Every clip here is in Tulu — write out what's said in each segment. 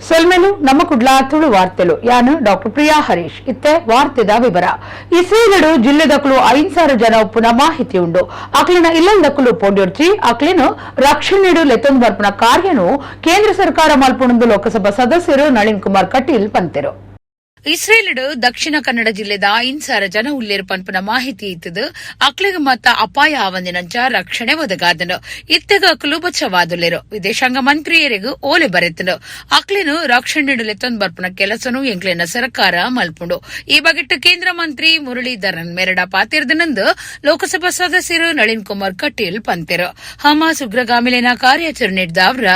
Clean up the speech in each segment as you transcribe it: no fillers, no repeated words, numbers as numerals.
ಸೊಲ್ಮೆಲು ನಮ್ಮ ಕುಡ್ಲ ತುಳು ವಾರ್ತೆಲು. ಯಾನು ಡಾಕ್ಟರ್ ಪ್ರಿಯಾ ಹರೀಶ್. ಇತ್ತೆ ವಾರ್ತೆದ ವಿವರ. ಇಸ್ರೇಲಡು ಜಿಲ್ಲೆದಕುಲು 5000 ಜನ ಉಪ್ಪುನ ಮಾಹಿತಿ ಉಂಡು. ಅಕ್ಲಿನ ಇಲ್ಲದಕುಲು ಪೋಡ್ಯೊರ್ಚಿ, ಅಕ್ಲಿನ ರಕ್ಷಣೆಡು ಲೆತ್ತೊಂದು ಬರ್ಪುನ ಕಾರ್ಯನು ಕೇಂದ್ರ ಸರ್ಕಾರ ಮಲ್ಪುಣಂದು ಲೋಕಸಭಾ ಸದಸ್ಯರು ನಳಿನ್ ಕುಮಾರ್ ಕಟೀಲ್ ಪಂತೆರು. ಇಸ್ರೇಲ್ಡ್ ದಕ್ಷಿಣ ಕನ್ನಡ ಜಿಲ್ಲೆದ 5000 ಜನ ಉಲ್ಲೇರು ಪನ್ಪುನ ಮಾಹಿತಿ ಇತ್ತದು. ಅಕ್ಲೆಗ್ ಮತ್ತ ಅಪಾಯ ಆವಂದಿನಂಚ ರಕ್ಷಣೆ ಒದಗಾದನು. ಇತ್ತೆಗ ಅಕ್ಲು ಬಚ್ಚವಾದುಲ್ಲೇರು. ವಿದೇಶಾಂಗ ಮಂತ್ರಿಯರಿಗೂ ಓಲೆ ಬರೆತನು. ಅಕ್ಲೆನು ರಕ್ಷಣೆ ಲೆತ್ತೊಂದು ಬರ್ಪುನ ಕೆಲಸನು ಎಂಕ್ಲೆನ ಸರ್ಕಾರ ಮಲ್ಪುಂಡು. ಈ ಬಗೆಟ್ ಕೇಂದ್ರ ಮಂತ್ರಿ ಮುರಳೀಧರನ್ ಮೆರಡ ಪಾತಿರ್ದನಂದು ಲೋಕಸಭಾ ಸದಸ್ಯರು ನಳಿನ್ ಕುಮಾರ್ ಕಟೀಲ್ ಪಂತೆರು. ಹಮಾಸ್ ಉಗ್ರಗಾಮಿಲೇನ ಕಾರ್ಯಾಚರಣೆ ನೀಡಿದವ್ರ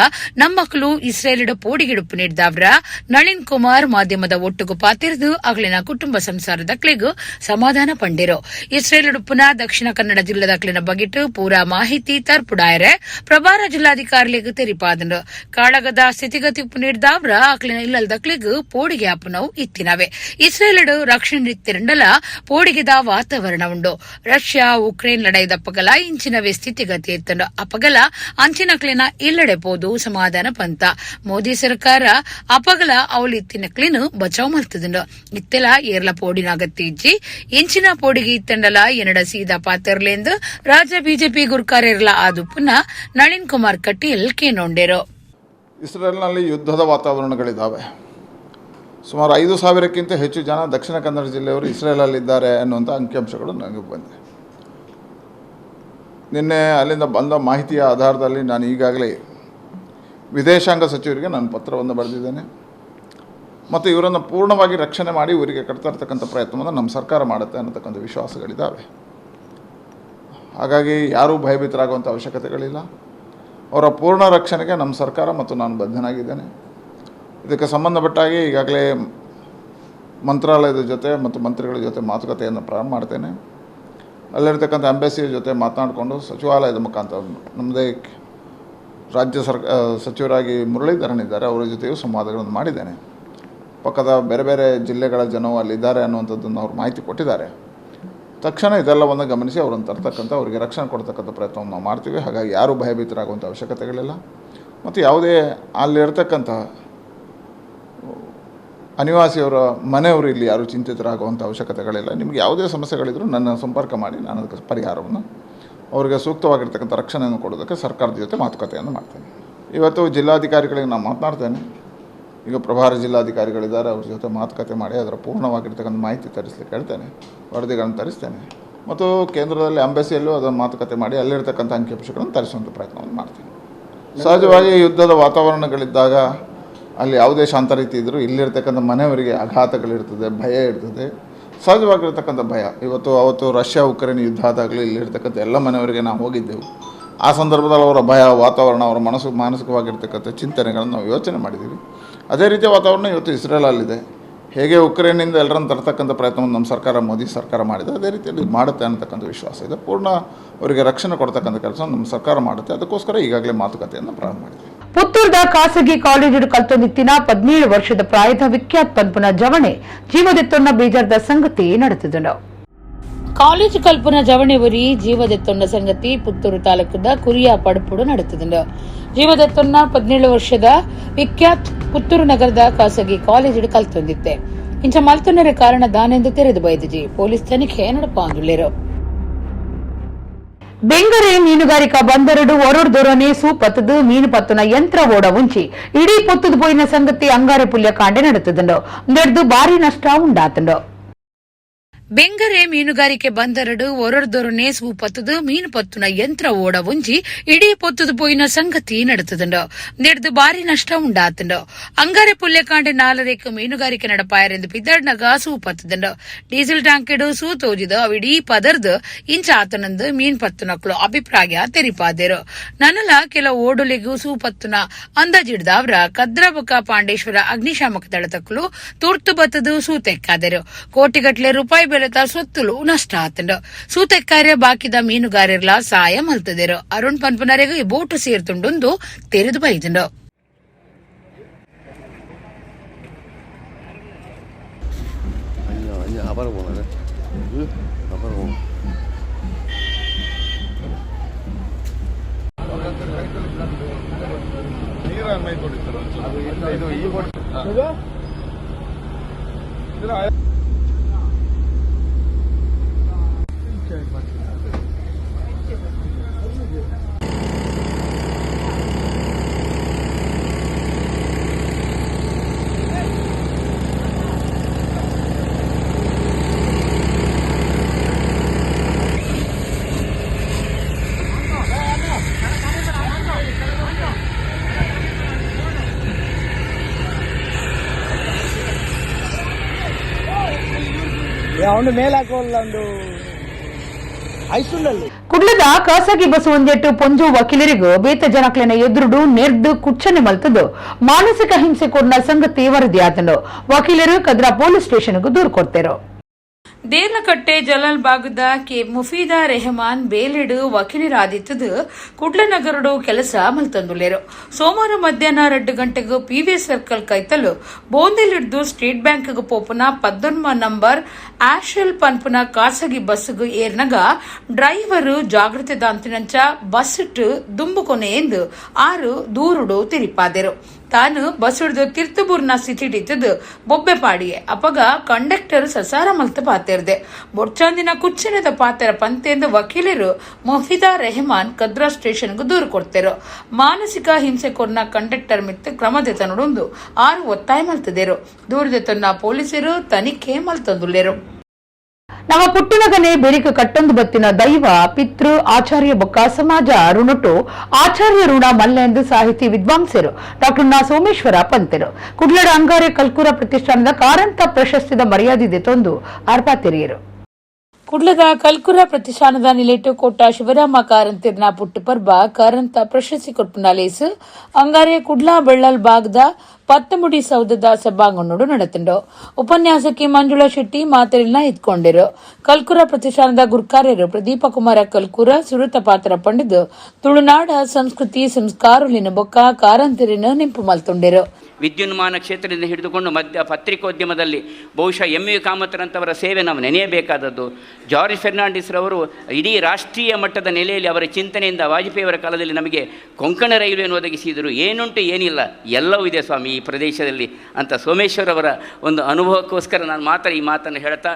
ನಮ್ಮಕ್ಲು ಇಸ್ರೇಲಿಡ ಪೋಡಿಗಿಡುಪು ನೀಡಿದವ್ರ ನಳಿನ್ ಕುಮಾರ್ ಮಾಧ್ಯಮದ ಒಟ್ಟುಗು ಪಾತಿರ್ದು ಅಗಲಿನ ಕುಟುಂಬ ಸಂಸಾರದಕ್ಲೆಗ್ ಸಮಾಧಾನ ಪಂಡಿರು. ಇಸ್ರೇಲ್ ಉಡುಪುನ ದಕ್ಷಿಣ ಕನ್ನಡ ಜಿಲ್ಲೆದಕ್ಲಿನ ಬಗೆಟ್ ಪೂರಾ ಮಾಹಿತಿ ತರ್ಪುಡಾಯರೆ ಪ್ರಭಾರ ಜಿಲ್ಲಾಧಿಕಾರಿಲೆಗ್ ತೆರಿಪಾದನು. ಕಾಳಗದ ಸ್ಥಿತಿಗತಿ ಉಪ್ಪು ನೀಡಿದವ್ರ ಅಕ್ಲಿನ ಇಲ್ಲಲ್ದಕ್ಲೆಗ್ ಪೋಡಿಗೆ ಆಪುನವು ಇತ್ತಿನವೆ. ಇಸ್ರೇಲ್ಡ್ ರಕ್ಷಣೆ ಇತ್ತಿರಂಡಲ ಪೋಡಿಗೆದ ವಾತಾವರಣ ಉಂಡು. ರಷ್ಯಾ ಉಕ್ರೇನ್ ಲಡಾಯಿದಪ್ಪಗಲ ಇಂಚಿನವೇ ಸ್ಥಿತಿಗತಿ ಇತ್ತಂಡು. ಅಪಗಲ ಅಂಚಿನಕ್ಲಿನ ಇಲ್ಲಡೆ ಪೋದು ಸಮಾಧಾನ ಪಂತ. ಮೋದಿ ಸರ್ಕಾರ ಅಪಗಲ ಅವಳು ಇತ್ತಿನಕ್ಲಿನ ಬಚಾವ್ ಮಲ್ತದಂಡು. ಇತ್ತೆಲ ಏರ್ಲ ಪೋಡಿನಾಗತ್ತಿ ಇಜ್ಜಿ. ಇಂಚಿನ ಪೋಡಿಗೆ ಇತ್ತಂಡಲ ಎನ್ನಡ ಸೀದಾ ಪಾತೆರ್ಲೆಂದು ರಾಜ್ಯ ಬಿಜೆಪಿ ಗುರ್ಕಾರೆರ್ಲ ಆದುಪ್ಪುನ ನಳಿನ್ ಕುಮಾರ್ ಕಟೀಲ್ ಕೇನೊಂಡೆರು. ಇಸ್ರೇಲ್ನಲ್ಲಿ ಯುದ್ಧದ ವಾತಾವರಣಗಳಿದ್ದಾವೆ. ಸುಮಾರು 5000ಕ್ಕಿಂತ ಹೆಚ್ಚು ಜನ ದಕ್ಷಿಣ ಕನ್ನಡ ಜಿಲ್ಲೆಯವರು ಇಸ್ರೇಲಲ್ಲಿದ್ದಾರೆ ಅನ್ನುವಂಥ ಅಂಕಿಅಂಶಗಳು ನನಗೆ ಬಂದಿದೆ. ನಿನ್ನೆ ಅಲ್ಲಿಂದ ಬಂದ ಮಾಹಿತಿಯ ಆಧಾರದಲ್ಲಿ ನಾನು ಈಗಾಗಲೇ ವಿದೇಶಾಂಗ ಸಚಿವರಿಗೆ ನಾನು ಪತ್ರವನ್ನು ಬರೆದಿದ್ದೇನೆ ಮತ್ತು ಇವರನ್ನು ಪೂರ್ಣವಾಗಿ ರಕ್ಷಣೆ ಮಾಡಿ ಊರಿಗೆ ಕಟ್ತಾ ಇರ್ತಕ್ಕಂಥ ಪ್ರಯತ್ನವನ್ನು ನಮ್ಮ ಸರ್ಕಾರ ಮಾಡುತ್ತೆ ಅನ್ನತಕ್ಕಂಥ ವಿಶ್ವಾಸಗಳಿದ್ದಾವೆ. ಹಾಗಾಗಿ ಯಾರೂ ಭಯಭೀತರಾಗುವಂಥ ಅವಶ್ಯಕತೆಗಳಿಲ್ಲ. ಅವರ ಪೂರ್ಣ ರಕ್ಷಣೆಗೆ ನಮ್ಮ ಸರ್ಕಾರ ಮತ್ತು ನಾನು ಬದ್ಧನಾಗಿದ್ದೇನೆ. ಇದಕ್ಕೆ ಸಂಬಂಧಪಟ್ಟಾಗಿ ಈಗಾಗಲೇ ಮಂತ್ರಾಲಯದ ಜೊತೆ ಮತ್ತು ಮಂತ್ರಿಗಳ ಜೊತೆ ಮಾತುಕತೆಯನ್ನು ಪ್ರಾರಂಭ ಮಾಡ್ತೇನೆ. ಅಲ್ಲಿರ್ತಕ್ಕಂಥ ಎಂಬಸಿಯ ಜೊತೆ ಮಾತನಾಡಿಕೊಂಡು ಸಚಿವಾಲಯದ ಮುಖಾಂತರ ನಮ್ಮದೇ ರಾಜ್ಯ ಸಚಿವರಾಗಿ ಮುರಳೀಧರನ್ ಇದ್ದಾರೆ, ಅವರ ಜೊತೆಯೂ ಸಂವಾದಗಳನ್ನು ಮಾಡಿದ್ದೇನೆ. ಪಕ್ಕದ ಬೇರೆ ಬೇರೆ ಜಿಲ್ಲೆಗಳ ಜನವು ಅಲ್ಲಿದ್ದಾರೆ ಅನ್ನುವಂಥದ್ದನ್ನು ಅವರು ಮಾಹಿತಿ ಕೊಟ್ಟಿದ್ದಾರೆ. ತಕ್ಷಣ ಇದೆಲ್ಲವನ್ನು ಗಮನಿಸಿ ಅವರನ್ನು ತರ್ತಕ್ಕಂಥ, ಅವರಿಗೆ ರಕ್ಷಣೆ ಕೊಡ್ತಕ್ಕಂಥ ಪ್ರಯತ್ನವನ್ನು ನಾವು ಮಾಡ್ತೀವಿ. ಹಾಗಾಗಿ ಯಾರೂ ಭಯಭೀತರಾಗುವಂಥ ಅವಶ್ಯಕತೆಗಳಿಲ್ಲ ಮತ್ತು ಯಾವುದೇ ಅಲ್ಲಿರ್ತಕ್ಕಂಥ ಅನಿವಾಸಿಯವರ ಮನೆಯವರು ಇಲ್ಲಿ ಯಾರೂ ಚಿಂತಿತರಾಗುವಂಥ ಅವಶ್ಯಕತೆಗಳಿಲ್ಲ. ನಿಮಗೆ ಯಾವುದೇ ಸಮಸ್ಯೆಗಳಿದ್ದರೂ ನನ್ನ ಸಂಪರ್ಕ ಮಾಡಿ. ನಾನು ಅದಕ್ಕೆ ಪರಿಹಾರವನ್ನು, ಅವರಿಗೆ ಸೂಕ್ತವಾಗಿರ್ತಕ್ಕಂಥ ರಕ್ಷಣೆಯನ್ನು ಕೊಡೋದಕ್ಕೆ ಸರ್ಕಾರದ ಜೊತೆ ಮಾತುಕತೆಯನ್ನು ಮಾಡ್ತೇನೆ. ಇವತ್ತು ಜಿಲ್ಲಾಧಿಕಾರಿಗಳಿಗೆ ನಾನು ಮಾತನಾಡ್ತೇನೆ. ಈಗ ಪ್ರಭಾರ ಜಿಲ್ಲಾಧಿಕಾರಿಗಳಿದ್ದಾರೆ, ಅವ್ರ ಜೊತೆ ಮಾತುಕತೆ ಮಾಡಿ ಅದರ ಪೂರ್ಣವಾಗಿರ್ತಕ್ಕಂಥ ಮಾಹಿತಿ ತರಿಸಲಿಕ್ಕೆ ಹೇಳ್ತೇನೆ, ವರದಿಗಳನ್ನು ತರಿಸ್ತೇನೆ ಮತ್ತು ಕೇಂದ್ರದಲ್ಲಿ ಅಂಬೆಸಿಯಲ್ಲೂ ಅದನ್ನು ಮಾತುಕತೆ ಮಾಡಿ ಅಲ್ಲಿರ್ತಕ್ಕಂಥ ಅಂಕಿಅಂಶಗಳನ್ನು ತರಿಸುವಂಥ ಪ್ರಯತ್ನವನ್ನು ಮಾಡ್ತೇನೆ. ಸಹಜವಾಗಿ ಯುದ್ಧದ ವಾತಾವರಣಗಳಿದ್ದಾಗ ಅಲ್ಲಿ ಯಾವುದೇ ಶಾಂತ ರೀತಿ ಇದ್ದರೂ ಇಲ್ಲಿರ್ತಕ್ಕಂಥ ಮನೆಯವರಿಗೆ ಆಘಾತಗಳಿರ್ತದೆ, ಭಯ ಇರ್ತದೆ, ಸಹಜವಾಗಿರ್ತಕ್ಕಂಥ ಭಯ. ಇವತ್ತು ಅವತ್ತು ರಷ್ಯಾ ಉಕ್ರೇನ್ ಯುದ್ಧ ಆದಾಗಲೂ ಇಲ್ಲಿರ್ತಕ್ಕಂಥ ಎಲ್ಲ ಮನೆಯವರಿಗೆ ನಾವು ಹೋಗಿದ್ದೆವು. ಆ ಸಂದರ್ಭದಲ್ಲಿ ಅವರ ಭಯ ವಾತಾವರಣ, ಅವರ ಮನಸ್ಸು ಮಾನಸಿಕವಾಗಿರ್ತಕ್ಕಂಥ ಚಿಂತನೆಗಳನ್ನು ನಾವು ಯೋಚನೆ ಮಾಡಿದ್ದೀವಿ. ಅದೇ ರೀತಿಯ ವಾತಾವರಣ ಇವತ್ತು ಇಸ್ರೇಲಲ್ಲಿದೆ. ಹೇಗೆ ಉಕ್ರೇನಿಂದ ಎಲ್ಲರನ್ನು ತರ್ತಕ್ಕಂಥ ಪ್ರಯತ್ನವನ್ನು ನಮ್ಮ ಸರ್ಕಾರ, ಮೋದಿ ಸರ್ಕಾರ ಮಾಡಿದೆ, ಅದೇ ರೀತಿಯಲ್ಲಿ ಮಾಡುತ್ತೆ ಅನ್ನತಕ್ಕಂಥ ವಿಶ್ವಾಸ ಇದೆ. ಪೂರ್ಣ ಅವರಿಗೆ ರಕ್ಷಣೆ ಕೊಡ್ತಕ್ಕಂಥ ಕೆಲಸ ನಮ್ಮ ಸರ್ಕಾರ ಮಾಡುತ್ತೆ. ಅದಕ್ಕೋಸ್ಕರ ಈಗಾಗಲೇ ಮಾತುಕತೆಯನ್ನು ಪ್ರಾರಂಭ ಮಾಡಿದ್ದೀವಿ. ಪುತ್ತೂರ್ದ ಖಾಸಗಿ ಕಾಲೇಜು ಕಲ್ತೊಂದಿತ್ತಿನ 17 ವರ್ಷದ ಪ್ರಾಯದ ವಿಖ್ಯಾತ್ ಪನ್ಪುನ ಜವಣೆ ಜೀವದೆತ್ತೊನ್ನ ಬೇಜಾರ್ದ ಸಂಗತಿ ನಡೆದಿದ್ದನು. ಕಾಲೇಜು ಕಲ್ಪನ ಜವಣೆ ಒರಿ ಜೀವದೆತ್ತೊನ್ನ ಸಂಗತಿ ಪುತ್ತೂರು ತಾಲೂಕದ ಕುರಿಯ ಪಡಪುಡು ನಡೆದಿದ್ದನು. ಜೀವದೆತ್ತೊನ್ನ 17 ವರ್ಷದ ವಿಖ್ಯಾತ್ ಪುತ್ತೂರು ನಗರದ ಖಾಸಗಿ ಕಾಲೇಜು ಕಲ್ತೊಂದಿತ್ತೆ. ಇಂಚ ಮಲ್ತೊನ್ನರೆ ಕಾರಣ ದಾನೆಂದು ತೆರೆದು ಬೈದಿಜಿ. ಪೊಲೀಸ್ ತನಿಖೆ ನಡಪಾಂದುಳ್ಳೇರು. ಬೆಂಗರೆ ಮೀನುಗಾರಿಕಾ ಬಂದರಡು ಒರೊರ್ದೊರನೆ ಸೂಪತ್ತದು ಮೀನು ಪತ್ತುನ ಯಂತ್ರ ಓಡ ಉಂಚಿ ಇಡೀ ಪೊತ್ತದು ಪೋಯಿನ ಸಂಗತಿ ಅಂಗಾರೆ ಪುಲ್ಯ ಕಾಂಡೆ ನಡೆತದಂಡು. ನೆಡ್ದು ಭಾರಿ ನಷ್ಟ ಉಂಡಾತಂಡು. ಬೆಂಗರೆ ಮೀನುಗಾರಿಕೆ ಬಂದರಡು ಒರೊರ್ದೊರನೆ ಸೂಪತ್ತದು ಮೀನು ಪತ್ತುನ ಯಂತ್ರ ಓಡ ಒಂಜಿ ಇಡೀ ಪೊತ್ತದು ಪೋಯಿನ ಸಂಗತಿ ನಡೆತದಂಡು. ನೆಡ್ದು ಭಾರಿ ನಷ್ಟ ಉಂಡಾತಂಡು. ಅಂಗಾರೆ ಪುಲ್ಯಕಾಂಡೆ 4:30ಕ್ಕೆ ಮೀನುಗಾರಿಕೆ ನಡಪಾಯರೆಂದು ಪಿದಡ್ನಗ ಸೂಪತ್ತದಂಡು. ಡೀಸೆಲ್ ಟ್ಯಾಂಕಿಡು ಸೂ ತೋಜಿದು ಅವಿಡೀ ಪದರ್ದು ಇಂಚ ಆತನಂದು ಮೀನ್ ಪತ್ತುನಕ್ಲು ಅಭಿಪ್ರಾಯ ತೆರಿಪಾದೆರು. ನನಲ ಕೆಲ ಓಡುಲಿಗೂ ಸೂಪತ್ತುನ ಅಂದಾಜಿಡ್ದವ್ರ ಕದ್ರಬಕ ಪಾಂಡೇಶ್ವರ ಅಗ್ನಿಶಾಮಕ ದಳತಕ್ಕಲು ತುರ್ತು ಬತ್ತದು ಸೂತೆಕ್ಕಾದರು. ಕೋಟಿಗಟ್ಲೆ ರೂಪಾಯಿ ಬೆಲೆತ ಸೊತ್ತುಲು ನಷ್ಟ ಆತಂಡು. ಸೂತೆಕ್ಕಾರ್ಯ ಬಾಕಿದ ಮೀನುಗಾರರ್ಲ ಸಾಯ ಮಲ್ತದೆರು. ಅರುಣ್ ಪನ್ಪುನರೆಗೂ ಈ ಬೋಟು ಸೇರ್ತುಂಡುಂದು ತೆರೆದು ಬೈದಂಡು. 아니야, 아니야, 아바로 보나네. 응? 아바로 보나. ಅವನು ಮೇಲೆ ಹಾಕೋಲ್ಲ ಒಂದು ಐಸುಂಡಲ್ಲಿ. ಕುಡ್ಲದ ಖಾಸಗಿ ಬಸ್ ಒಂದೆಟ್ಟು ಪೊಂಜು ವಕೀಲರಿಗೂ ಬೇತ ಜನಕ್ಲೆನ ಎದುರುಡು ನೆರ್ದು ಕುಚ್ಚನೆ ಮಲ್ತದ್ದು ಮಾನಸಿಕ ಹಿಂಸೆ ಕೊಡ್ನ ಸಂಗತಿ ವರದಿಯಾತನು. ವಕೀಲರು ಕದ್ರಾ ಪೊಲೀಸ್ ಸ್ಟೇಷನ್ಗೂ ದೂರು ಕೊಡ್ತೇರು. ದೇರ್ಲಕಟ್ಟೆ ಜಲಾಲ್ ಬಾಗದ ಕೆ ಮುಫೀದಾ ರೆಹಮಾನ್ ಬೇಲೆಡು ವಕೀಲರಾದಿತ್ತದು ಕುಡ್ಲ ನಗರಡು ಕೆಲಸ ಮಲ್ತಂದುಲೇರು. ಸೋಮವಾರ ಮಧ್ಯಾಹ್ನ 2 ಗಂಟೆಗೂ ಪಿವಿ ಸರ್ಕಲ್ ಕೈತಲು ಬೋಂದೆಲಿಡ್ದು ಸ್ಟೇಟ್ ಬ್ಯಾಂಕ್ ಪೋಪುನ 19 ನಂಬರ್ ಆಶಲ್ ಪನ್ಪುನ ಖಾಸಗಿ ಬಸ್ಸುಗು ಏರ್ನಗ ಡ್ರೈವರು ಜಾಗೃತಿ ದಾಂತಿನಂಚ ಬಸ್ ಇಟ್ಟು ದುಂಬುಕೊನೆ ಎಂದು ಆರು ದೂರುಡು ತಿರಿಪಾದೆರು. ತಾನು ಬಸ್ ಹಿಡಿದು ತಿರ್ತುಬೂರ್ನ ಸ್ಥಿತಿಡಿತ್ತದು ಬೊಬ್ಬೆ ಪಾಡಿಯೆ. ಅಪಗ ಕಂಡಕ್ಟರ್ ಸಸಾರ ಮಲ್ತ ಪಾತೆರ್ದೆ ಬೊಡ್ಚಾಂದಿನ ಕುಚ್ಚನದ ಪಾತೆರ ಪಂತೆಂದು ವಕೀಲರು ಮೊಫಿದಾ ರೆಹಮಾನ್ ಕದ್ರಾ ಸ್ಟೇಷನ್ಗೂ ದೂರು ಕೊಡ್ತೇರು. ಮಾನಸಿಕ ಹಿಂಸೆ ಕೊರ್ನ ಕಂಡಕ್ಟರ್ ಮಿತ್ತು ಕ್ರಮದೆತನುಡೊಂದು ಆರು ಒತ್ತಾಯ ಮಲ್ತದೇರು. ದೂರದೆತನ್ನ ಪೊಲೀಸರು ತನಿಖೆ ಮಲ್ತಂದುಲ್ಲೇರು. ನಮ್ಮ ಪುಟ್ಟನಗನೆ ಬೆರಿಕ ಕಟ್ಟೊಂದು ಬತ್ತಿನ ದೈವ ಪಿತೃ ಆಚಾರ್ಯ ಬೊಕ್ಕ ಸಮಾಜ ಋಣಟು ಆಚಾರ್ಯ ಋಣ ಮಲ್ಲ ಎಂದು ಸಾಹಿತಿ ವಿದ್ವಾಂಸರು ಡಾಕ್ಟರ್ ನಾ ಸೋಮೇಶ್ವರ ಪಂತೆರು. ಕುಡ್ಲಡ ಅಂಗಾರೆ ಕಲ್ಕೂರ ಪ್ರತಿಷ್ಠಾನದ ಕಾರಂತ ಪ್ರಶಸ್ತಿದ ಮರ್ಯಾದೆ ತಂದು ಅರ್ಪಾತೆರಿಯರು. ಕುಡ್ಲದ ಕಲ್ಕುರ ಪ್ರತಿಷ್ಠಾನದ ನಿಲೆಟು ಕೋಟ ಶಿವರಾಮ ಕಾರಂತಿರ್ನ ಪುಟ್ಟು ಪರ್ಬ ಕಾರಂತ ಪ್ರಶಸ್ತಿ ಕೊಡ್ಪುನ ಲೇಸು ಅಂಗಾರೆ ಕುಡ್ಲಾ ಬೆಳ್ಳಲ್ ಬಾಗ್ದ ಪತ್ತಮುಡಿ ಸೌಧದ ಸಭಾಂಗಣೋಡು ನಡೆತುಂಡು. ಉಪನ್ಯಾಸಕಿ ಮಂಜುಳಾ ಶೆಟ್ಟಿ ಮಾತರಿನ ಇತ್ಕೊಂಡಿರು. ಕಲ್ಕುರ ಪ್ರತಿಷ್ಠಾನದ ಗುರ್ಕಾರ್ಯರು ಪ್ರದೀಪ ಕುಮಾರ ಕಲ್ಕುರ ಸುರುತ ಪಾತ್ರ ಪಂಡಿದು ತುಳುನಾಡ ಸಂಸ್ಕೃತಿ ಸಂಸ್ಕಾರುಲಿನ ಬೊಕ್ಕ ಕಾರಂತರಿನ ನಿಂಪು ಮಲ್ತುಂಡಿರು. ವಿದ್ಯುನ್ಮಾನ ಕ್ಷೇತ್ರದಿಂದ ಹಿಡಿದುಕೊಂಡು ಮಧ್ಯ ಪತ್ರಿಕೋದ್ಯಮದಲ್ಲಿ ಬಹುಶಃ ಎಂ ವಿ ಕಾಮತ್ರಂಥವರ ಸೇವೆ ನಾವು ನೆನೆಯಬೇಕಾದದ್ದು. ಜಾರ್ಜ್ ಫೆರ್ನಾಂಡಿಸ್ರವರು ಇಡೀ ರಾಷ್ಟ್ರೀಯ ಮಟ್ಟದ ನೆಲೆಯಲ್ಲಿ ಅವರ ಚಿಂತನೆಯಿಂದ ವಾಜಪೇಯಿಯವರ ಕಾಲದಲ್ಲಿ ನಮಗೆ ಕೊಂಕಣ ರೈಲ್ವೆಯನ್ನು ಒದಗಿಸಿದರು. ಏನುಂಟು ಏನಿಲ್ಲ ಎಲ್ಲವೂ ಇದೆ ಸ್ವಾಮಿ ಈ ಪ್ರದೇಶದಲ್ಲಿ ಅಂತ ಸೋಮೇಶ್ವರವರ ಒಂದು ಅನುಭವಕ್ಕೋಸ್ಕರ ನಾನು ಮಾತ್ರ ಈ ಮಾತನ್ನು ಹೇಳ್ತಾ,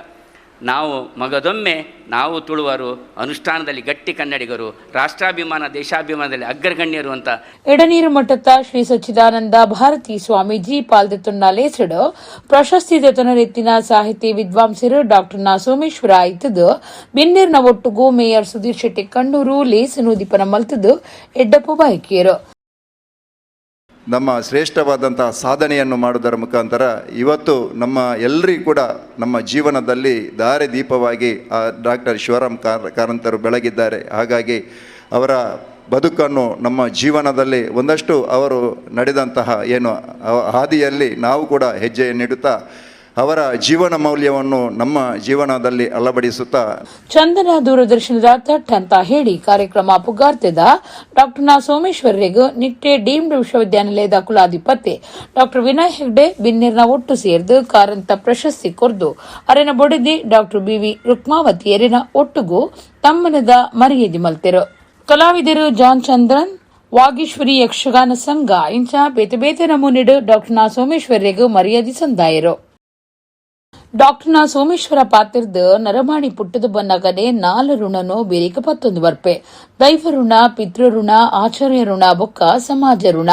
ನಾವು ಮಗದೊಮ್ಮೆ ನಾವು ತುಳುವರು, ಅನುಷ್ಠಾನದಲ್ಲಿ ಗಟ್ಟಿ ಕನ್ನಡಿಗರು, ರಾಷ್ಟ್ರಾಭಿಮಾನ ದೇಶಾಭಿಮಾನದಲ್ಲಿ ಅಗ್ರಗಣ್ಯರು ಅಂತ. ಎಡನೀರು ಮಠದ ಶ್ರೀ ಸಚ್ಚಿದಾನಂದ ಭಾರತಿ ಸ್ವಾಮೀಜಿ ಪಾಲ್ದೆತ್ತೊನ್ನ ಲೇಸಡು ಪ್ರಶಸ್ತಿ ದೆತೊನರೆತ್ತಿನ ಸಾಹಿತಿ ವಿದ್ವಾಂಸರು ಡಾಕ್ಟರ್ ನಾ ಸೋಮೇಶ್ವರ ಆಯ್ತದು ಬಿನ್ನೇರ್ನ ಒಟ್ಟುಗು ಮೇಯರ್ ಸುಧೀರ್ ಶೆಟ್ಟಿ ಕಣ್ಣೂರು ಲೇಸನು ದೀಪನ ಮಲ್ತದು ಎಡ್ಡಪ್ಪು ಬಾಯ್ಕಿಯರು. ನಮ್ಮ ಶ್ರೇಷ್ಠವಾದಂಥ ಸಾಧನೆಯನ್ನು ಮಾಡುವುದರ ಮುಖಾಂತರ ಇವತ್ತು ನಮ್ಮ ಎಲ್ಲರಿಗೂ ಕೂಡ ನಮ್ಮ ಜೀವನದಲ್ಲಿ ದಾರಿ ದೀಪವಾಗಿ ಆ ಡಾಕ್ಟರ್ ಶಿವರಾಮ್ ಕಾರಂತರು ಬೆಳಗಿದ್ದಾರೆ. ಹಾಗಾಗಿ ಅವರ ಬದುಕನ್ನು ನಮ್ಮ ಜೀವನದಲ್ಲಿ ಒಂದಷ್ಟು ಅವರು ನಡೆದಂತಹ ಏನು ಹಾದಿಯಲ್ಲಿ ನಾವು ಕೂಡ ಹೆಜ್ಜೆಯನ್ನಿಡುತ್ತಾ ಅವರ ಜೀವನ ಮೌಲ್ಯವನ್ನು ನಮ್ಮ ಜೀವನದಲ್ಲಿ ಅಳವಡಿಸುತ್ತಾ ಚಂದನ ದೂರದರ್ಶನದ ತಟ್ ಅಂತ ಹೇಳಿ ಕಾರ್ಯಕ್ರಮ ಪುಗಾರ್ತೆದ ಡಾಕ್ಟರ್ ನಾ ಸೋಮೇಶ್ವರರಿಗೂ ನಿಟ್ಟೆ ಡೀಮ್ಡ್ ವಿಶ್ವವಿದ್ಯಾನಿಲಯದ ಕುಲಾಧಿಪತಿ ಡಾಕ್ಟರ್ ವಿನಯ್ ಹೆಗ್ಡೆ ಬಿನ್ನಿರ್ನ ಒಟ್ಟು ಸೇರ್ದು ಕಾರಂತ ಪ್ರಶಸ್ತಿ ಕೊರ್ದು ಅರೆನ ಬೊಡೆದಿ doctor B V Rukmavati ಎರೆನ ಒಟ್ಟುಗೂ ತಮ್ಮನದ ಮರ್ಯಾದೆ ಮಲ್ತೆರು. ಕಲಾವಿದರು ಜಾನ್ ಚಂದ್ರನ್, ವಾಗೀಶ್ವರಿ ಯಕ್ಷಗಾನ ಸಂಘ ಇಂಚ ಬೇತೆ ಬೇತೆ ನಮೂನೆಡು ಡಾಕ್ಟರ್ ನಾ ಸೋಮೇಶ್ವರರಿಗೂ ಮರ್ಯಾದೆ ಸಂದಾಯರು. ಡಾಕ್ಟರ್ ನಾ ಸೋಮೇಶ್ವರ ಪಾತಿರ್ದ ನರಮಾಣಿ ಪುಟ್ಟದ ಬನ್ನಗನೆ 4 ಋಣನು ಬೇರಿಕ ಪತ್ತೊಂದು ಬರ್ಪೆ. ದೈವ ಋಣ, ಪಿತೃ ಋಣ, ಆಚಾರ್ಯ ಋಣ ಬೊಕ್ಕ ಸಮಾಜ ಋಣ.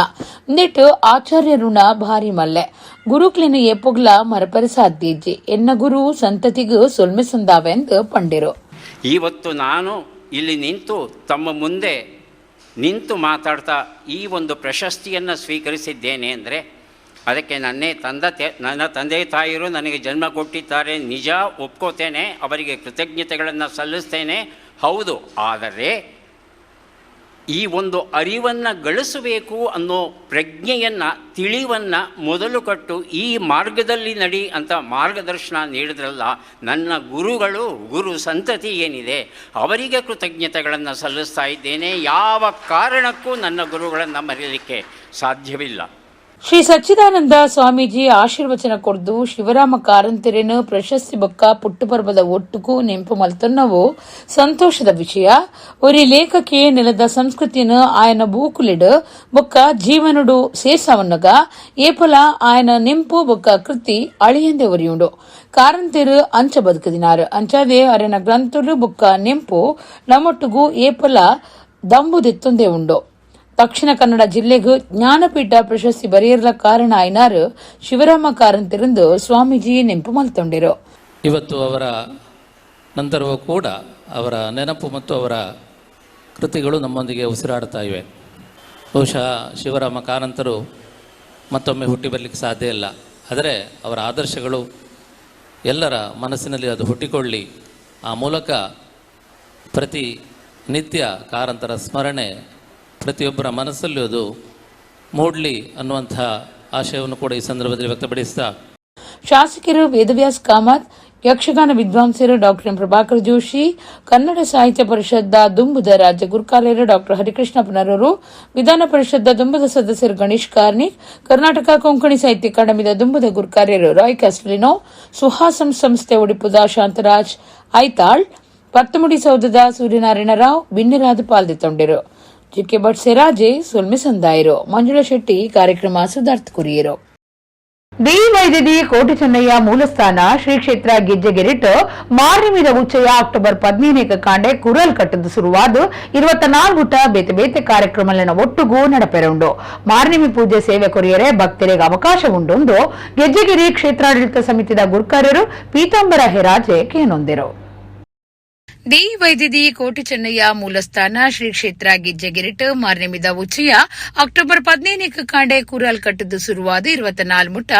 ಇಂದೆಟ್ಟು ಆಚಾರ್ಯ ಋಣ ಭಾರಿ ಮಲ್ಲೆ. ಗುರುಕ್ಲಿನ ಏಪೊಗ್ಲ ಮರಪರೆ ಸಾಧ್ಯಜ್ಜಿ. ಎನ್ನ ಗುರು ಸಂತತಿಗೂ ಸೊಲ್ಮೆ ಸಂದಾವೆಂದು ಪಂಡಿರು. ಇವತ್ತು ನಾನು ಇಲ್ಲಿ ನಿಂತು ತಮ್ಮ ಮುಂದೆ ನಿಂತು ಮಾತಾಡ್ತಾ ಈ ಒಂದು ಪ್ರಶಸ್ತಿಯನ್ನು ಸ್ವೀಕರಿಸಿದ್ದೇನೆ ಅಂದರೆ ಅದಕ್ಕೆ ನನ್ನ ತಂದೆ ತಾಯಿಯರು ನನಗೆ ಜನ್ಮ ಕೊಟ್ಟಿದ್ದಾರೆ, ನಿಜ ಒಪ್ಕೋತೇನೆ, ಅವರಿಗೆ ಕೃತಜ್ಞತೆಗಳನ್ನು ಸಲ್ಲಿಸ್ತೇನೆ, ಹೌದು. ಆದರೆ ಈ ಒಂದು ಅರಿವನ್ನು ಗಳಿಸಬೇಕು ಅನ್ನೋ ಪ್ರಜ್ಞೆಯನ್ನು, ತಿಳಿವನ್ನು ಮೊದಲು ಕಟ್ಟು ಈ ಮಾರ್ಗದಲ್ಲಿ ನಡಿ ಅಂತ ಮಾರ್ಗದರ್ಶನ ನೀಡಿದ್ರಲ್ಲ ನನ್ನ ಗುರುಗಳು, ಗುರು ಸಂತತಿ ಏನಿದೆ ಅವರಿಗೆ ಕೃತಜ್ಞತೆಗಳನ್ನು ಸಲ್ಲಿಸ್ತಾ ಇದ್ದೇನೆ. ಯಾವ ಕಾರಣಕ್ಕೂ ನನ್ನ ಗುರುಗಳನ್ನು ಮರೆಯಲಿಕ್ಕೆ ಸಾಧ್ಯವಿಲ್ಲ. Shri Sachchidananda Swamiji ಆಶೀರ್ವಚನ ಕೊರ್ದು ಶಿವರಾಮ ಕಾರಂತರೇನು ಪ್ರಶಸ್ತಿ ಬೊಕ್ಕ ಪುಟ್ಟುಪರ್ಬದ ಒಟ್ಟುಕು ನೆಂಪು ಮಲ್ತೊನ್ನವು ಸಂತೋಷದ ವಿಷಯ. ಒರಿ ಲೇಖಕಿ ನೆಲದ ಸಂಸ್ಕೃತಿಯನ್ನು ಆಯನ ಬೂಕುಲಿಡ್ ಬೊಕ್ಕ ಜೀವನುಡು ಸೇಸವನ್ನಗ ಏಪಲ ಆಯನ ನೆಂಪು ಬೊಕ್ಕ ಕೃತಿ ಅಳಿಯಂದೆ ಒರಿಯುಂಡು. ಕಾರಂತೆರು ಅಂಚ ಬದುಕುದಿನಾರು ಅಂಚಾದೆ ಅರೆನ ಗ್ರಂಥಲು ಬೊಕ್ಕ ನೆಂಪು ನಮ್ಮೊಟ್ಟುಗು ಏಪಲ ದಂಬುದೆತ್ತೊಂದೇ ಉಂಡು. ದಕ್ಷಿಣ ಕನ್ನಡ ಜಿಲ್ಲೆಗೂ ಜ್ಞಾನಪೀಠ ಪ್ರಶಸ್ತಿ ಬರೆಯರ್ಲ ಕಾರಣ ಆಯ್ನಾರು ಶಿವರಾಮ ಕಾರಂತರೆಂದು ಸ್ವಾಮೀಜಿ ನೆಂಪು ಮಲ್ತೊಂಡಿರು. ಇವತ್ತು ಅವರ ನಂತರವೂ ಕೂಡ ಅವರ ನೆನಪು ಮತ್ತು ಅವರ ಕೃತಿಗಳು ನಮ್ಮೊಂದಿಗೆ ಉಸಿರಾಡ್ತಾ ಇವೆ. ಬಹುಶಃ ಶಿವರಾಮ ಕಾರಂತರು ಮತ್ತೊಮ್ಮೆ ಹುಟ್ಟಿ ಬರಲಿಕ್ಕೆ ಸಾಧ್ಯ ಇಲ್ಲ. ಆದರೆ ಅವರ ಆದರ್ಶಗಳು ಎಲ್ಲರ ಮನಸ್ಸಿನಲ್ಲಿ ಅದು ಹುಟ್ಟಿಕೊಳ್ಳಿ, ಆ ಮೂಲಕ ಪ್ರತಿ ನಿತ್ಯ ಕಾರಂತರ ಸ್ಮರಣೆ ಪ್ರತಿಯೊಬ್ಬರ ಮನಸ್ಸಲ್ಲೂ ಅದು ಮೂಡಲಿ ಅನ್ನುವಂಥ ಆಶಯವನ್ನು ಕೂಡ ಈ ಸಂದರ್ಭದಲ್ಲಿ ವ್ಯಕ್ತಪಡಿಸ್ತಾ, ಶಾಸಕರು ವೇದವ್ಯಾಸ್ ಕಾಮತ್, ಯಕ್ಷಗಾನ ವಿದ್ವಾಂಸರು ಡಾಕ್ಟರ್ ಎಂ ಪ್ರಭಾಕರ್ ಜೋಶಿ, ಕನ್ನಡ ಸಾಹಿತ್ಯ ಪರಿಷತ್ದ ದುಂಬುದ ರಾಜ್ಯ ಗುರ್ಕಾರ್ಯರು ಡಾಕ್ಟರ್ ಹರಿಕೃಷ್ಣ ಪುನರೂರು, ವಿಧಾನ ಪರಿಷತ್ದ ದುಂಬುದ ಸದಸ್ಯರು ಗಣೇಶ್ ಕಾರ್ಣಿಕ್, ಕರ್ನಾಟಕ ಕೊಂಕಣಿ ಸಾಹಿತ್ಯ ಅಕಾಡೆಮಿದ ದುಂಬುದ ಗುರ್ಕಾರ್ಯರು ರಾಯ್ ಕ್ಯಾಸ್ಟಲಿನೋ, ಸುಹಾಸಂ ಸಂಸ್ಥೆ ಒಡಿಪುದ ಶಾಂತರಾಜ್ ಐತಾಳ್, ಪತ್ತುಮುಡಿ ಸೌಧದ ಸೂರ್ಯನಾರಾಯಣ ರಾವ್ ಬಿನ್ನೆರಾದ ಪಾಲ್ದೆತ್ತೊಂಡಿರು. ಜಿಕೆ ಭಟ್ ಸೆರಾಜೆ ಸೊಲ್ಮೆ ಸಂದಾಯರು. ಮಂಜುಳಾ ಶೆಟ್ಟಿ ಕಾರ್ಯಕ್ರಮ ಸುಧಾರ್ಥ ಕುರಿಯರು. ಡಿ ವೈದ್ಯದಿ ಕೋಟಿ ಚೆನ್ನಯ್ಯ ಮೂಲಸ್ಥಾನ ಶ್ರೀ ಕ್ಷೇತ್ರ ಗೆಜ್ಜೆಗೆರಿಟ್ ಮಾರ್ನಿಮಿದ ಉಚ್ಚಯ ಅಕ್ಟೋಬರ್ 15 ಕಾಂಡೆ ಕುರಲ್ ಕಟ್ಟದು ಶುರುವಾದ 24 ಗುಟ್ಟ ಬೇತೆ ಬೇತೆ ಕಾರ್ಯಕ್ರಮಗಳನ್ನ ಒಟ್ಟುಗೂ ನಡಪೆರುಂಡು. ಮಾರ್ನಿಮಿ ಪೂಜೆ ಸೇವೆ ಕೊರಿಯರೆ ಭಕ್ತರಿಗೆ ಅವಕಾಶ ಉಂಡು. ಗೆಜ್ಜೆಗಿರಿ ಕ್ಷೇತ್ರಾಡಳಿತ ಸಮಿತಿದ ಗುರ್ಕಾರ್ಯರು ಪೀತಾಂಬರ ಹೆರಾಜೆ ಕೇನೊಂದಿರು. ಡಿ ವೈದ್ಯದಿ ಕೋಟಿ ಚೆನ್ನಯ್ಯ ಮೂಲಸ್ಥಾನ ಶ್ರೀ ಕ್ಷೇತ್ರ ಗೆಜ್ಜೆಗಿರಿಟ್ ಮಾರ್ನಿಮಿದ ಉಚ್ಚಯ ಅಕ್ಟೋಬರ್ 15 ಕಾಂಡೆ ಕೂರಾಲ್ ಕಟ್ಟದು ಶುರುವಾದ 24 ಮುಟ್ಟ